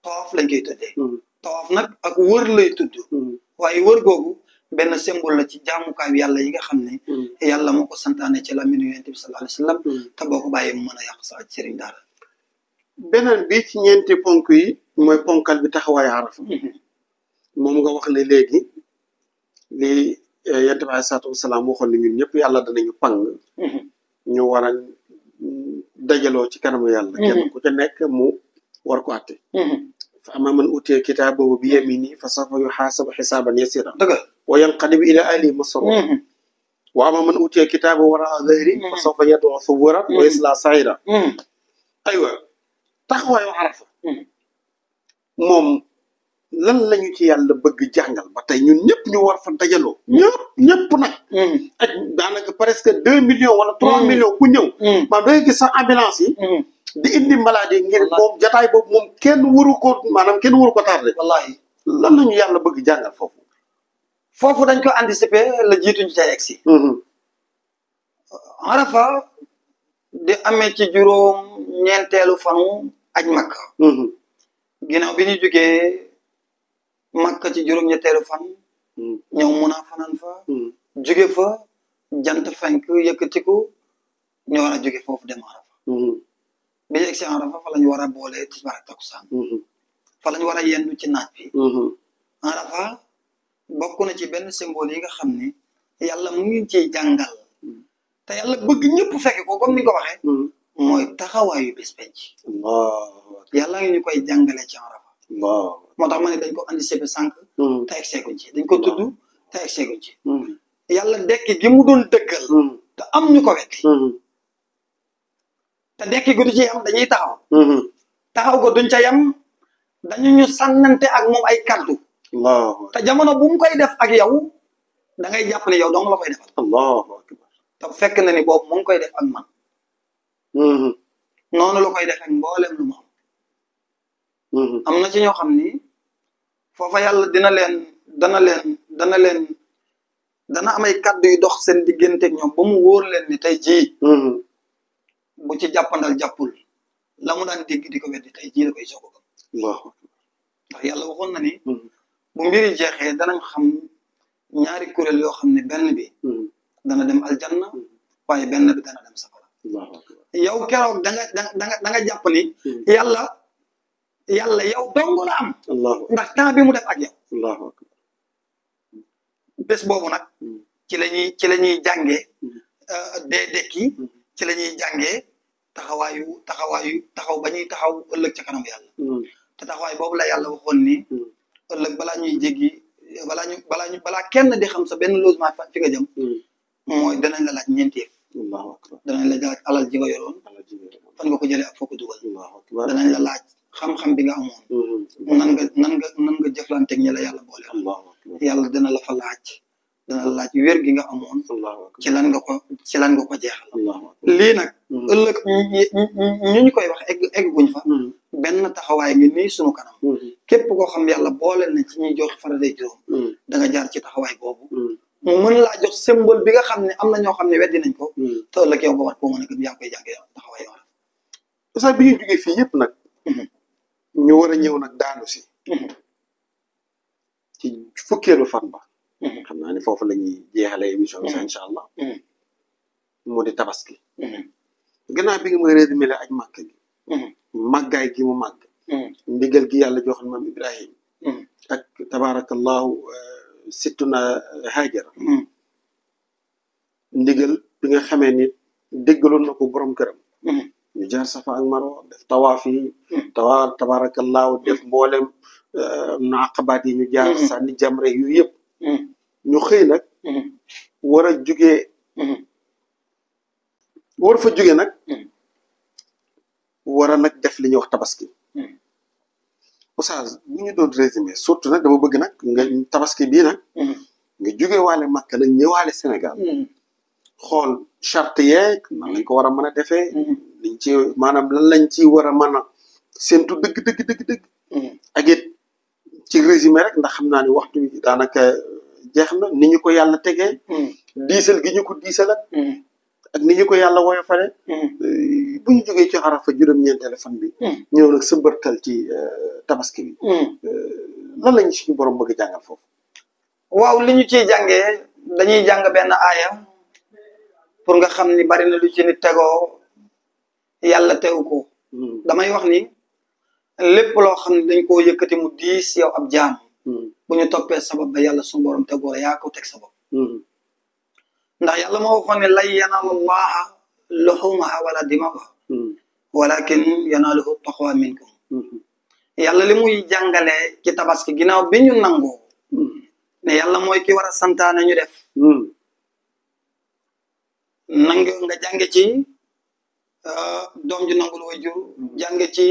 S3: tawaaf lañ koy tuddee tawaaf nag ak wër lay tudd waaye wër googu benn symbole la ci jaamukaayu yàlla yi nga xam ne yàlla moo ko santaane ci laminu yonent bi sallallahu alayhi wa sallam te boo ko bàyyee mu mën a yàq sa aj sëriñ daara
S2: beneen bi ci ñeenti ponk yi mooy ponkal bi taxawaayu Arafa moom nga wax ne léegi li yonent bi alayhi salaatu wasalaam waxoon ne ñun ñëpp yàlla danañu pang ñu war a dajaloo ci kanamu yàlla kenn ku ca nekk mu war ko àtte fa amma man utiya kitaabahu bi yaminihi fa sawfa yuhaasabu hisaaban yasiiran wa yanqalibu ilaa ahlihi masruuran wa amma man utiya kitaabahu waraa dhahrihi fa sawfa yad'uu thubuuran wa yaslaa sa'iiran aywa taxawaayu Arafa moom lan lañu ci yàlla bëgg jàngal ba tey ñun ñëpp ñu war fa dajaloo ñëpp nag ak daanaka presque 2 millions wala 3 millions ku ñëw maanaam dangay gis sax ambulance yi di indi maladie ngir moom jataay boobu moom kenn waru ko tardé
S3: wallahi
S2: lan lañu yàlla bëgg jàngal foofu
S3: dañ ko anticiper la jiituñu ca egsi Arafa di amee ci juróom ñeenteelu fanu aj Makka ginnaaw bi ñu jógee Makka ci juróom ñetteelu fan ñëw mun a fanaan fa jóge fa jant fenk yëkkatiku ñu war a jóge foofu dem Arafa bi ñu egsi Arafa fa lañu war a boole tisbaar ak takkusaan fa lañu war a yendu ci naaj bi Arafa bokk na ci benn symbole yi nga xam ne yàlla mu ngi ciy jàngal te yàlla bëgg ñëpp fekke ko comme ni nga ko waxee mooy taxawaayu bés penc yàlla ngi ñu koy jàngale ci Arafa moo tax ma ne dañ ko anticiper sànq te egseeguñ ci dañ ko tudd te egseeguñ ci yàlla dekki gi mu doon dëggal te am ñu ko wetti te dekki gu du ci yam dañuy taxaw ko duñ ca yam dañu ñu sànnante ak moom ay kaddu te jamono bu mu koy def ak yow da ngay jàpp ne yow dong la koy defal
S2: allahu akbar
S3: te fekk na ni boobu mu ngi koy def ak man noonu la koy def ak mboolem lu mu am na ci ñoo xam ni foofa yàlla dana am ay kàddu yu dox seen diggante ak ñoom ba mu wóor leen ni tey jii bu ci jàppandal jàppul la mu daan dégg di ko weddi tey jii la koy soog a gëm ndax yàlla waxoon na ni bu mbiri jeexee danañ xam ñaari kuréel yoo xam ne benn bi dana dem aljanna waaye benn bi dana dem safara yow keroog da nga jàpp ni yàlla yow dong la am ndax temps bi mu def ak yow bés boobu nag ci la ñuy jàngee dee dekki ci la ñuy jàngee taxaw ba ñuy taxaw ëllëg ca kanam yàlla te taxawaay boobu la yàlla waxoon ni ëllëg balaa ñuy jéggi balaa kenn di xam sa benn logement fi nga jëm mooy danañ la laaj ñeenti yëf danañ la laaj alal ji nga yoroon fan nga ko jëlee ak foo ko dugal danañ la laaj xam-xam bi nga amoon nan nga jëflanteeg ñi la yàlla boole yàlla dana la fa laaj wér gi nga amoon ci lan nga ko jeexal lii nag ëllëg ñu koy wax egg guñ fa benn taxawaay ngi nii sunu kanam képp koo xam yàlla boole na ci ñuy joxe faraday juróom da nga jaar ci taxawaay boobu mu mën laa jox symbole bi nga xam ne am na ñoo xam ne weddi nañ ko te ëllëg yow ba war koo mën a gëm yaa koy jàngee taxawaay yow
S2: sax bi ñu jógee fii yëpp nag ñu war a ñëw nag daanu si ci fukkeelu fan ba xam naa ni foofu la ñuy jeexale émission bi sax incha allah moo di tabaski gannaaw bi nga ma résumé la aj màkk gi màggaay gi mu màgg ndigal gi yàlla joxoon maam Ibrahim ak tabarakallahu sittuna Hajara ndigal bi nga xamee ni déggaloon na ko borom këram ñu jaar Safa ak Marwa def tawaaf yi tabarakallahu def mboolem na aqabaat yi ñu jaar sànni jamre yu yëpp ñu xëy nag war a jugee war fa jugee nag war a nag def li ñuy wax tabaski oustaz bu ñu doon résumé surtout nag dama bëgg nag nga tabaski bii nag nga jóge waale Makka nag ñëwaale Sénégal xool charte yeeg nan lañ ko war a mën a defee liñ ci maanaam lan lañ ci war a mën a séntu dëgg ak it ci résumé rek ndax xam naa ni waxtu bi daanaka jeex na ni ñu ko yàlla tegee diisal gi ñu ko diisal ak ni ñu ko yàlla woyofale bu ñu jógee ci Arafa juróom-ñeenteelu fan bi ñëw nag sa mbërtal ci tabaski bi lan lañ suñu borom bëgg jàngal foofu
S3: waaw li ñu ciy jàngee dañuy jàng benn aaya pour nga xam ni bari na lu ci nit tegoo yàlla tegu ko damay wax ni lépp loo xam ne dañ koo yëkkati mu diis yow ab jaam bu ñu toppee sabab ba yàlla suñu borom tegoo la yaa ko teg sabab ndax yàlla moo waxoon ne lan yanaala llaaha luhuumuhaa wala dimaa'uhaa walakin yanaaluhu taqwa minkum yàlla li muy jàngale ci tabaski ginnaaw bi ñu nangoo ne yàlla mooy ki war a santaane ñu def nangu nga jànge ci doom ju nangul wajur jànge ci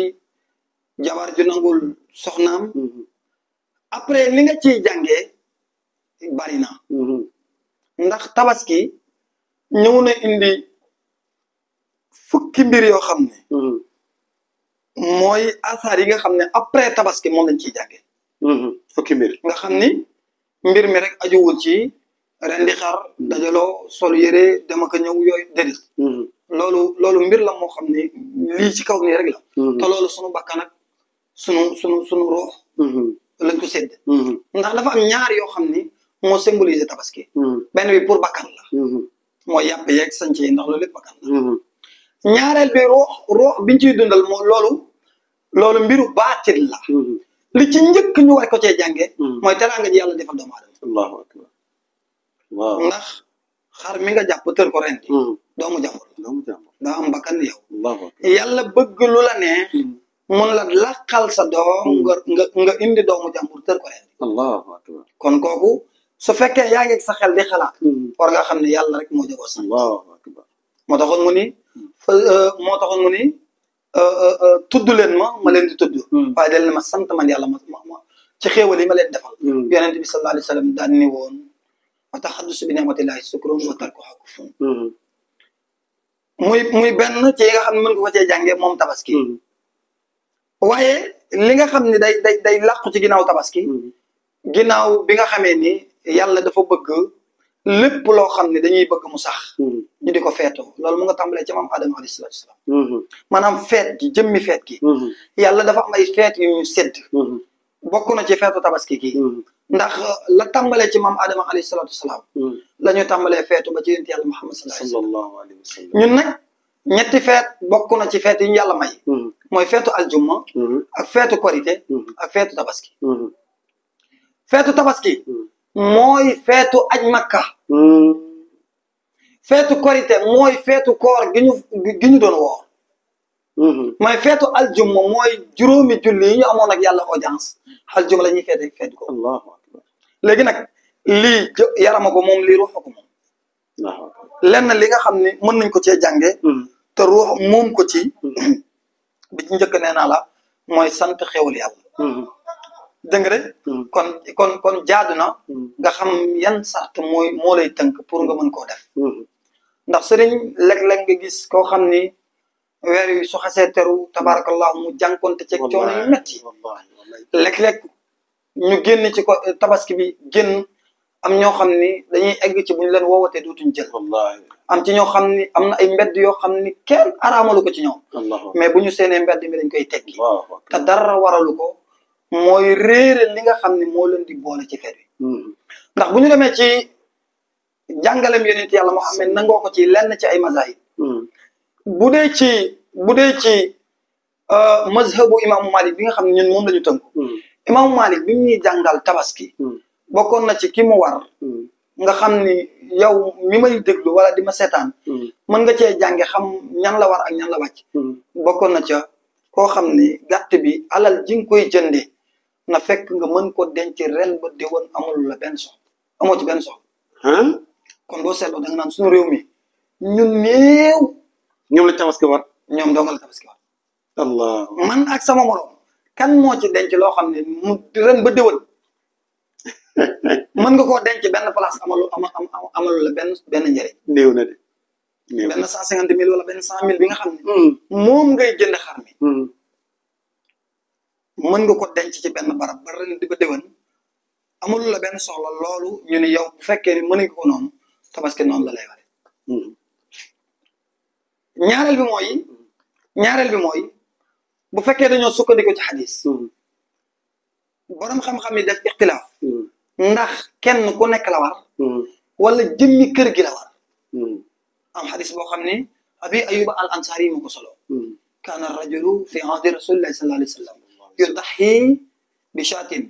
S3: jabar ju nangul soxnaam après li nga ciy jànge bari na ndax tabaski ñëw na indi fukki mbir yoo xam ne mooy asaar yi nga xam ne après tabaski moom lañ ciy jànge
S2: fukki mbir
S3: nga xam ni mbir mi rek ajuwul ci rendi xar dajaloo sol yére dem ak ñëw yooyu déedéet loolu mbir la moo xam ne lii ci kaw nii rek la te loolu sunu bakkan ak sunu ruux lañ ko sédd ndax dafa am ñaar yoo xam ni moo symboliser tabaski benn bi pour bakkan la mooy yàpp yeeg sanc yi ndax loolu lépp bakkan la ñaareel bi ruux biñ ciy dundal moo loolu mbiru baatin la li ci njëkk ñu war ko cee jànge mooy teraanga ji yàlla defal doomu aadama
S2: allahu akbar waaw
S3: ndax xar mi nga jàpp tër ko rendi doomu jàmbur la daa am bakkan yow yàlla bëgg lu la neex mun la laqal sa doom nga indi doomu jàmbur tër ko rendi
S2: allahu akbar
S3: kon kooku su fekkee yaa ngi sa xel di xalaat war nga xam ne yàlla rek moo jagoo sant
S2: allahu akbar
S3: moo taxoon mu ni tudd leen ma leen di tudd waaye del ma sant man yàlla ma ci xéewal yi ma leen defal yonent bi sallallahu alayhi wa sallam daan ni woon wa taxaddusu bi ni'matillahi sukrun wa tarkuha kufrun muy benn ci yi nga xam ne mën nga ko cee jàngee moom tabaski waaye li nga xam ne day làqu ci ginnaaw tabaski ginnaaw bi nga xamee ni yàlla dafa bëgg lépp loo xam ne dañuy bëgg mu sax ñu di ko feetoo loolu mu nga tàmbalee ci maam Adama alayhi salaatu wasalaam maanaam feet gi jëmmi feet gi yàlla dafa am ay feet yu ñu sédd bokk na ci feetu tabaski gi ndax la tàmbalee ci maam Adama alayhi salaatu wasalaam la ñu tàmbalee feetu ba ci yonent yàlla Muhammad sallallahu alayhi wa sallam ñun nag ñetti feet bokk na ci feet yi ñu yàlla may mooy feetu aljumma ak feetu korité ak feetu tabaski feetu tabaski mooy feetu aj makka feetu korité mooy feetu koor gi ñu doon woor mooy feetu aljumma mooy juróomi julli yi ñu amoon ak yàlla audience aljumma la ñuy feetu ko allahu akbar léegi nag lii yarama ko moom lii ruuxa ko moom lenn li nga xam ne mën nañ ko cee jànge te ruux moom ko ci bi ci njëkk nee naa la mooy sant xewal yàlla dégg nga de kon jaadu na nga xam yan sart moo lay tënk pour nga mën koo def ndax sëriñ léeg-léeg nga gis koo xam ni weer wi su xasee teru tabarakallahu mu jànkonte ceeg coono yu metti léeg-léeg ñu génn ci ko tabaski bi génn am ñoo xam ni dañuy egg ci bu ñu leen woowatee dootuñ jël am ci ñoo xam ni am na ay mbedd yoo xam ni kenn araamalu ko ci ñoom mais bu ñu seenee mbedd mi dañ koy teggi te dara waralu ko mooy réere li nga xam ne moo leen di boole ci feet wi ndax bu ñu demee ci jàngalem yonent yàlla Muhammad nangoo ko ci lenn ci ay mazahib bu dee ci mazhabu imaamu Malik bi nga xam ne ñun moom la ñu tënku imaamu Malik bi ñuy jàngal tabaski bokkoon na ci ki mu war nga xam ni yow mi may déglu wala di ma seetaan mën nga cee jànge xam ñan la war ak ñan la wàcc bokkoon na ca koo xam ni gàtt bi alal ji nga koy jënde na fekk nga mën ko denc ren ba déwén amul la benn soxla amoo ci benn soxla kon boo seetloo da nga naan suñu réew mi ñun néew
S2: ñoom la tabaski war
S3: ñoom dong la tabaski war
S2: allah
S3: man ak sama morom kan moo ci denc loo xam ne mu ren ba déwén mën nga koo denc benn place amalu la benn njëriñ
S2: néew na de
S3: benn 150 000 wala benn 100 000 bi nga xam ne moom ngay jënd xar mi mën nga ko denc ci benn barab ba ren di ba déwén amul la benn soxla loolu ñu ne yow bu fekkee ni mën nga ko noonu tabaski noonu la lay ware ñaareel bi mooy bu fekkee dañoo sukkandiku ci xadis borom xam-xam yi def ixtilaaf ndax kenn ku nekk la war wala jëmmi kër gi la war am xadis boo xam ne abi ayuba al ansari yi moo ko solo kaana rajulu fi ahdi rasulillahi sallallahu alayhi wa sallam yudaxi bi shaatin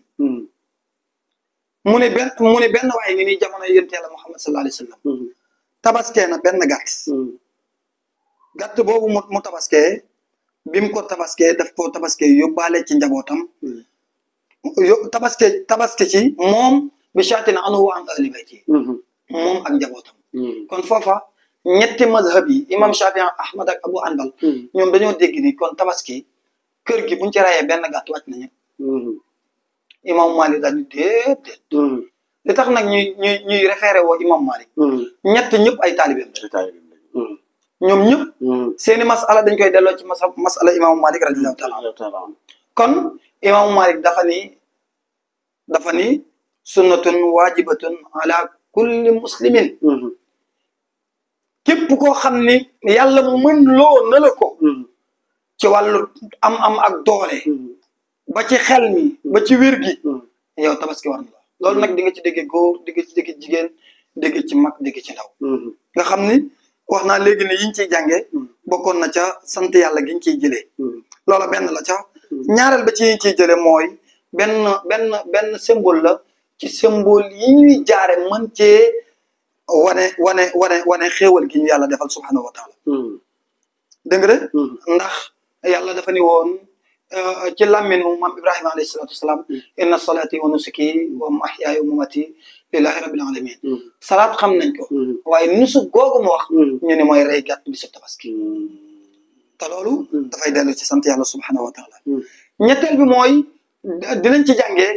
S3: mu ne benn waaye ngi nii jamono yonent Yàlla Muhammad sallallahu alayhi wa sallam tabaskee na benn gàtt gàtt boobu mu tabaskee bi mu ko tabaskee daf ko tabaskee yóbbaale ci njabootam tabaske ci moom bi shaatin anhu wa an ahli bayti moom ak njabootam kon foofa ñetti mazhab yi imam Shafi Ahmad ak Abu Hanbal ñoom dañoo dégg ni kon tabaski kër gi buñ ci rayee benn gàtt wàcc na ñëpp imam Malik daal di déedéet li tax nag ñuy référé woo imam Malik ñett ñëpp ay taalibeem ñoom ñëpp seeni masala dañ koy delloo ci masala imam Malik radiyallahu taala kon imam Malik dafa ni sunnatun wajibatun ala kulli muslimin képp koo xam ni yàlla mën loo na la ko ci wàllu am ak doole ba ci xel mi ba ci wér gi yow tabaski war na la loolu nag di nga ci dégg góor di nga ci dégg jigéen dégg ci mag dégg ci ndaw nga xam ni wax naa léegi ne yiñ ciy jànge bokkoon na ca sant yàlla giñ ciy jëlee loola benn la ca ñaareel ba ci yiñ ciy jëlee mooy benn symbole la ci symbole yi ñuy jaare mën cee wane xéewal gi ñu yàlla defal subhanahu wa taala dégg nga de ndax yàlla dafa ni woon ci làmminu maam Ibrahima alayhi salatu wasalaam inna salati wa nusuki wa mahyaaya wa mamati lillahi rabbil alamin salaat xam nañ ko waaye nusuk googu mu wax ñu ne mooy rey gàtt bi su tabaski te loolu dafay dellu ci sant yàlla subhanahu wa taala ñetteel bi mooy dinañ ci jàngee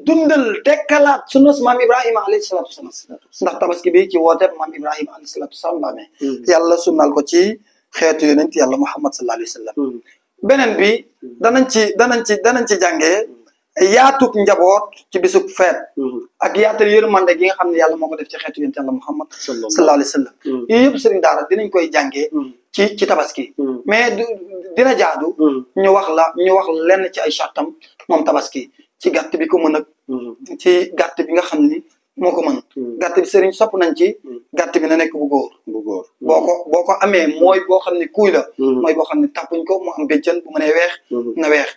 S3: dundal dekkalaat sunnas maam Ibrahima alayhi salatu wasalaam ndax tabaski bi ci woote maam Ibrahima alayhi salatu wasalaam la amee yàlla sunnal ko ci xeetu yonent yàlla Muhammad sallallahu alayhi wa sallam beneen bi danañ ci jàngee yaatuk njaboot ci bisub feet ak yaatal yërmande gi nga xam ne yàlla moo ko def ci xeetu yonent yàlla Muhammad sallallahu alayhi wa sallam yii yëpp sëriñ daara dinañ koy jàngee ci tabaski mais dina jaadu ñu wax lenn ci ay chartam moom tabaski ci gàtt bi ko mën ak ci gàtt bi nga xam ni moo ko mën gàtt bi sëriñ sopp nañ ci gàtt bi na nekk bu góor boo ko amee mooy boo xam ne kuuy la mooy boo xam ne tàppuñ ko mu am béjjën bu mënee weex na weex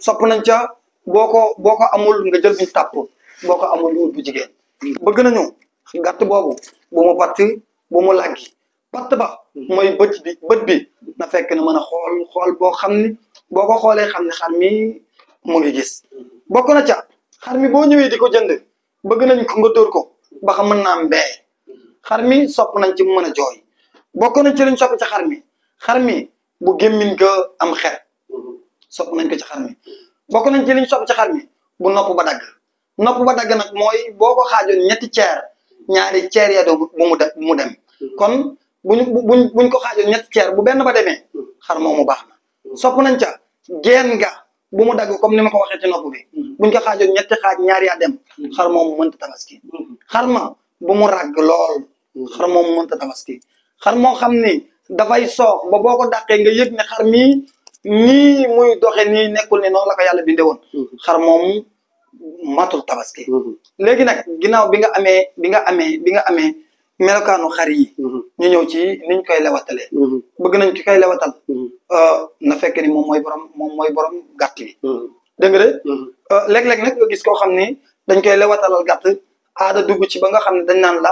S3: sopp nañ ca boo ko amul nga jël biñ tàpp boo ko amul nga ut bu jigéen bëgg nañu gàtt boobu bu mu patt bu mu laggi patt ba mooy bët bi na fekk na mën a xool boo xam ni boo ko xoolee xam ne xar mi mu ngi gis bokk na ca xar mi boo ñëwee di ko jënd bëgg nañ ko nga dóor ko ba xam mën naa mbee xar mi sopp nañ ci mu mën a jooy bokk nañ ci liñ sopp ci xar mi bu gémmiñ nga am xet sopp nañ ko ci xar mi bokk nañ ci liñ sopp ci xar mi bu nopp ba dagg nag mooy boo ko xaajoon ñetti ceer ñaari ceer ya doo bu mu dem kon buñ ko xaajoon ñetti ceer bu benn ba demee xar moomu baax na sopp nañ ca geen ga bu mu dagg comme ni ma ko waxee ci nopp bi buñ ko xaajoon ñetti xaaj ñaari yaa dem xar moomu mënta tabaski xar ma bu mu ràgg lool xar moomu mënta tabaski xar moo xam ni dafay soox ba boo ko dàqee nga yëg ne xar mii nii muy doxe nii nekkul ne noonu la ko yàlla binde woon xar moomu matul tabaski léegi nag ginnaaw bi nga amee melokaanu xar yi ñu ñëw ci niñ koy lewatalee bëgg nañ ki koy lewatal na fekk ni moom mooy borom gàtt bi dégg nga de léeg-léeg nag nga gis koo xam ni dañ koy lewatalal gàtt aada dugg ci ba nga xam ne dañ naan la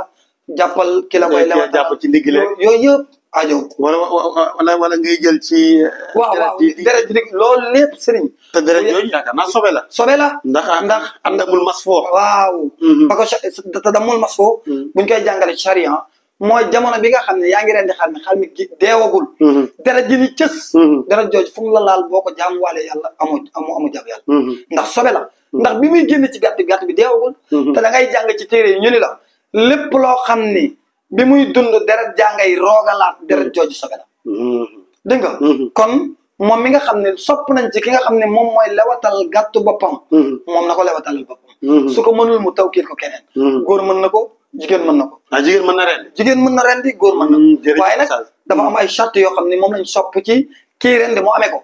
S3: jàppal ki la koy lewatal
S2: jàpp ci ndigg le
S3: yooyu yëpp ajo
S2: wala ngay jël ci
S3: waaw deret ji loolu lépp sëriñ
S2: te deret yooyu yaakaar naa sobe la
S3: ndax
S2: andamul mas foo
S3: waaw parce que te damul mas foo buñ koy jàngale ci charia mooy jamono bi nga xam ne yaa ngi rendi xar mi deewagul deret ji ni cës deret jooju fu mu la laal boo ko jaamuwaale yàlla amu jàpp yàlla ndax sobe la ndax bi muy génn ci gàtt bi deewagul te da ngay jàng ci téere yi ñu ni la lépp loo xam ni bi muy dund deret jàngay roogalaat deret jooju sobe la dégg nga kon moom mi nga xam ne sopp nañ ci ki nga xam ne moom mooy lewatal gàttu boppam moom na ko lewatalal boppam su ko mënul mu tawkiil ko keneen góor mën na ko jigéen mën na ko
S2: jigéen mën na rendi
S3: góor mën na ko waaye nag dafa am ay charte yoo xam ne moom lañ sopp ci kii rendi mu amee ko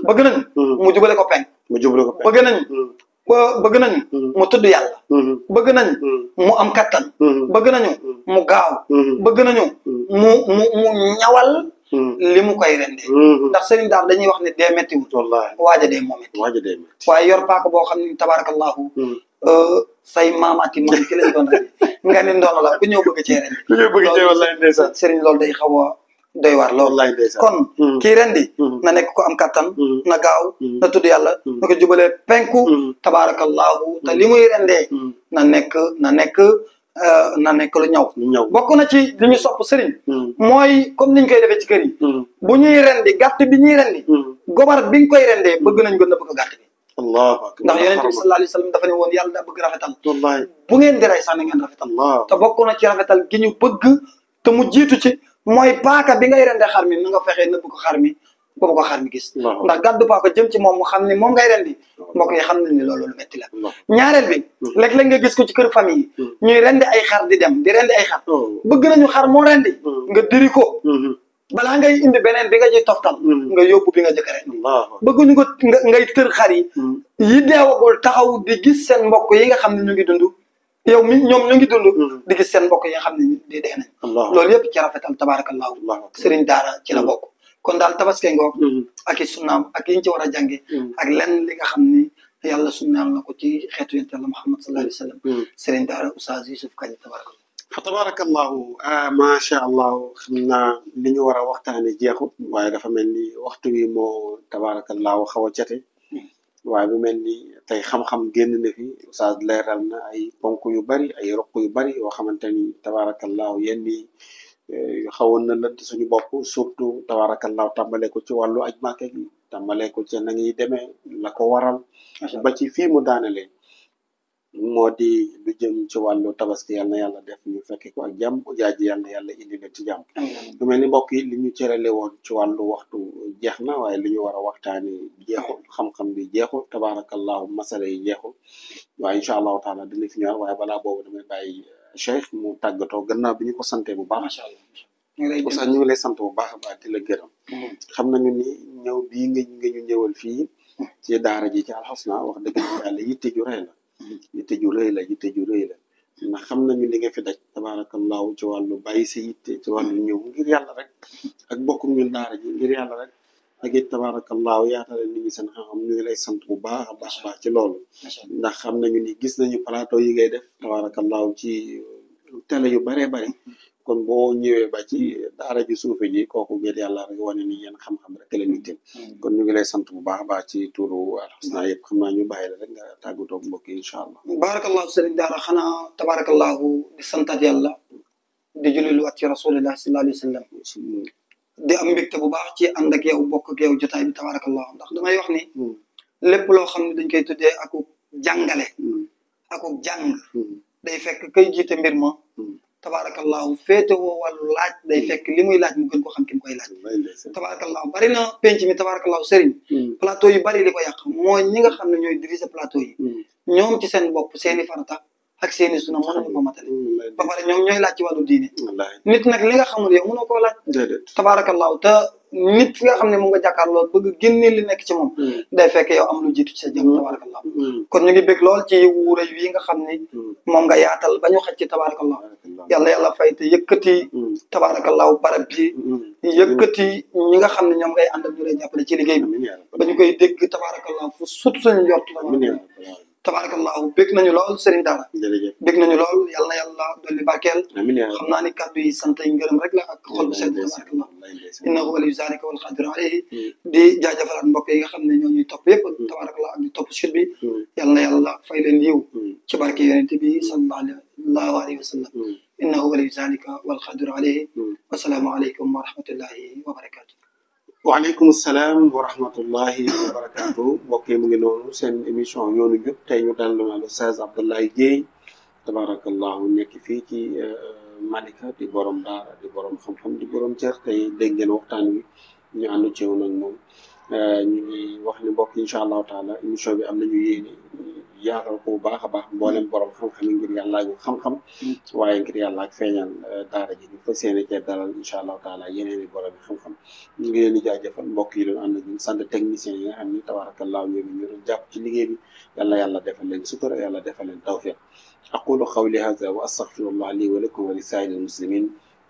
S3: bëgg nañ mu jubale ko penk bëgg nañ mu tudd yàlla bëgg nañ mu am kattan bëgg nañu mu gaaw bëgg nañu mu ñawal li mu koy rendee ndax sëriñ daal dañuy wax ne dee métti wut waaja dee moo métti waaye yor paaka boo xam ne tabarakallahu say maamaati maam ki lañ doon rendi nga ne ndono la ku ñëw bëgg cee rendi sëriñ loolu day xaw a doy waar lool
S2: wallaay ndeysaan.
S3: kon kii rendi na nekk ko am kattan na gaaw na tudd yàlla na ko jubalee penku tabarakallahu te li muy rendee na nekk lu ñaw bokk na ci li ñu sopp sëriñ mooy comme niñ koy defee ci kër yi bu ñuy rendi gàtt bi ñuy rendi gobar bi nga koy rendee bëgg nañ ko nëbb ko gàtt bi
S2: allahu akbar
S3: ndax yonent bi sallallahu alayhi wa sallam dafa ne woon yàlla daa bëgg rafetal
S2: wallaay
S3: bu ngeen di rey sax na ngeen rafetal te bokk na ci rafetal gi ñu bëgg te mu jiitu ci mooy paaka bi ngay rendee xar mi na nga fexee nëbb ko xar mi boobu ko xar mi gis ndax gàddu paaka jëm ci moom mu xam ni moom ngay rendi mbokk yi xam nañ ni loolu lu metti la ñaareel bi léeg-léeg nga gis ko ci kër famille yi ñuy rendi ay xar di dem di rendi ay xar bëgg nañu xar moo rendi nga diri ko balaa ngay indi beneen bi nga ciy toftal nga yóbbu bi nga jëkk rendi bëgguñu ko ngay tër xar yi deewagul taxaw di gis seen mbokk yi nga xam ne ñu ngi dund yow mi ñoom ñu ngi dund di gis seen mbokk yi nga xam ne di dee nañ loolu yëpp ci rafetal tabarakallahu sëriñ daara ci la bokk kon daal tabaski ngoog ak i sunnaam ak yi ñu ci war a jànge ak lenn li nga xam ni yàlla sunnaam na ko ci xeetu yonent yàlla Muhammad sallallahu alayhi wa sallam sëriñ daara Oustaz Youssouf Kane tabarakallah
S2: fa tabarakallahu macha allah xam naa li ñu war a waxtaane jeexut waaye dafa mel ni waxtu wi moo tabarakallahu xaw a cate waaye bu mel ni tey xam-xam génn na fi Oustaz leeral na ay ponk yu bari ay roq yu bari yoo xamante ni tabarakallahu yenn yi xawoon na lënt suñu bopp surtout tabarakallahu tàmbale ko ci wàllu aj Màkka gi tàmbale ko ci na ngi demee la ko waral ba ci fii mu daanale moo di lu jëm ci wàllu tabaski yàlla na yàlla def ñu fekke ko ak jàmm jaaji yàlla na yàlla indi leen ci jàmm lu mel ni mbokk yi li ñu cërale woon ci wàllu waxtu jeex na waaye li ñu war a waxtaani jeexul xam-xam bi jeexul tabarakallahu masala yi jeexul waaye incha allahu taala dina fi ñëwaat waaye balaa boobu damay bàyyi Cheikh mu tàggatoo gannaaw bi ñu ko sante bu baax macha allah Oustaz ñu ngi lay sant bu baax a baax di la gërëm xam nañu ni ñëw bii nga ñu ñëwal fii ci daara ji ci Alxusna wax dëgg yàlla yitte ju rëy la yitte ju rëy la ndax xam nañu li nga fi daj tabarakallahu ci wàllu bàyyi sa yitte ci wàllu ñëw ngir yàlla rek ak bokkum ñun daara ji ngir yàlla rek ak it tabarakallahu yaatale nit ñi seen xam-xam ñu ngi lay sant bu baax a baax ci loolu ndax xam nañu ni gis nañu plateau yi ngay def tabarakallahu ci télé yu baree bari kon boo ñëwee ba ci daara ji suufe ji kooku ngir yàlla rek wane ni yéen xam-xam rek la ñu teel kon ñu ngi lay sant bu baax a baax ci turu Alxusna yëpp xam naa ñu bàyyi la rek nga tàggatoo mbokk yi incha allah
S3: barakallahu sëriñ daara xanaa tabarakallahu di santat yàlla di jullilu at ci rasulillah sallallahu alayhi wa sallam di am mbégte bu baax ci ànd ak yow bokk ak yow jotaay bi tabarakallahu ndax damay wax ni lépp loo xam ne dañ koy tuddee aku jàngale aku jàng day fekk kay jiite mbir ma tabarakallahu féete woo wàllu laaj day fekk li muy laaj mu gën ko xam ki mu koy laaj tabarakallahu bari na penc mi tabarakallahu sëriñ plateau yu bari li ko yàq mooy ñi nga xam ne ñooy diriger plateau yi ñoom ci seen bopp seeni farata ak seeni suna mënuñu ko matale ba pare ñoom ñooy laaj ci wàllu diine nit nag li nga xamul yow mënoo koo laaj tabarakallahu te nit nga xam ne mu nga jàkkaarloo bëgg génne li nekk ci moom day fekk yow am lu jiitu ci sa jëm tabarakallahu kon ñu ngi bég lool ci wuure yi nga xam ne moom nga yaatal ba ñu xaj ci tabarakallahu yàlla fay te yëkkati tabarakallahu barab bi yëkkati ñi nga xam ne ñoom ngay àndal ñu lay jàppale ci liggéey bi ba ñu koy dégg tabarakallahu fu surtout suñu njort tabarakallahu bég nañu lool sëriñ daara bég nañu lool yàlla na yàlla dolli barkeel xam naa ni kàddu yi sant yi ngërëm rek la ak xol bu sedd tabarakallahu innahu waliyu zalika wal qadiru alayhi di jaajëfalaat mbokk yi nga xam ne ñoo ñuy topp yëpp tabarakallahu ak ñu topp sud bi yàlla na yàlla fay leen yiw ci barke yonent bi sallallahu alayhi wa sallam innahu waliyu zalika wal qadiru alayhi wasalaamu aleykum wa rahmatullahi wa barakatuh
S2: waaleykum salaam wa rahmatullahi wa barakaatu mbokk yi mu ngi noonu seen émission yoonu njub tey ñu dalal na Oustaz Abdoulaye Dieye tabarakallahu nekk fii ci Malika di borom daara di borom xam-xam di borom cër tey dégg ngeen waxtaan wi ñu àndu ci woon ak moom ñu ngi wax ni mbokk incha allahu taala émission bi am nañu yéene yaatal ko bu baax a baax mboolem borom xam-xam yi ngir yàlla ak xam-xam waaye ngir yàlla ak feeñal daara ji ñu fas yéene cee dalal incha allahu taala yeneen i borom xam-xam ñu ngi leen di jaajëfal mbokk yi doon ànd ak ñun sant technicien yi nga xam ni tabarakallahu ñoom ñu doon jàpp ci liggéey bi yàlla defal leen sutura yàlla defal leen tawfiq aqulu qawli hadha wa astaghfirullah li wa lakum wa li saa'iril muslimin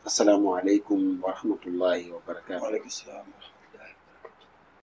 S2: assalaamu aleykum wa rahmatullahi wa barakatuh.
S3: waaleykum salaam.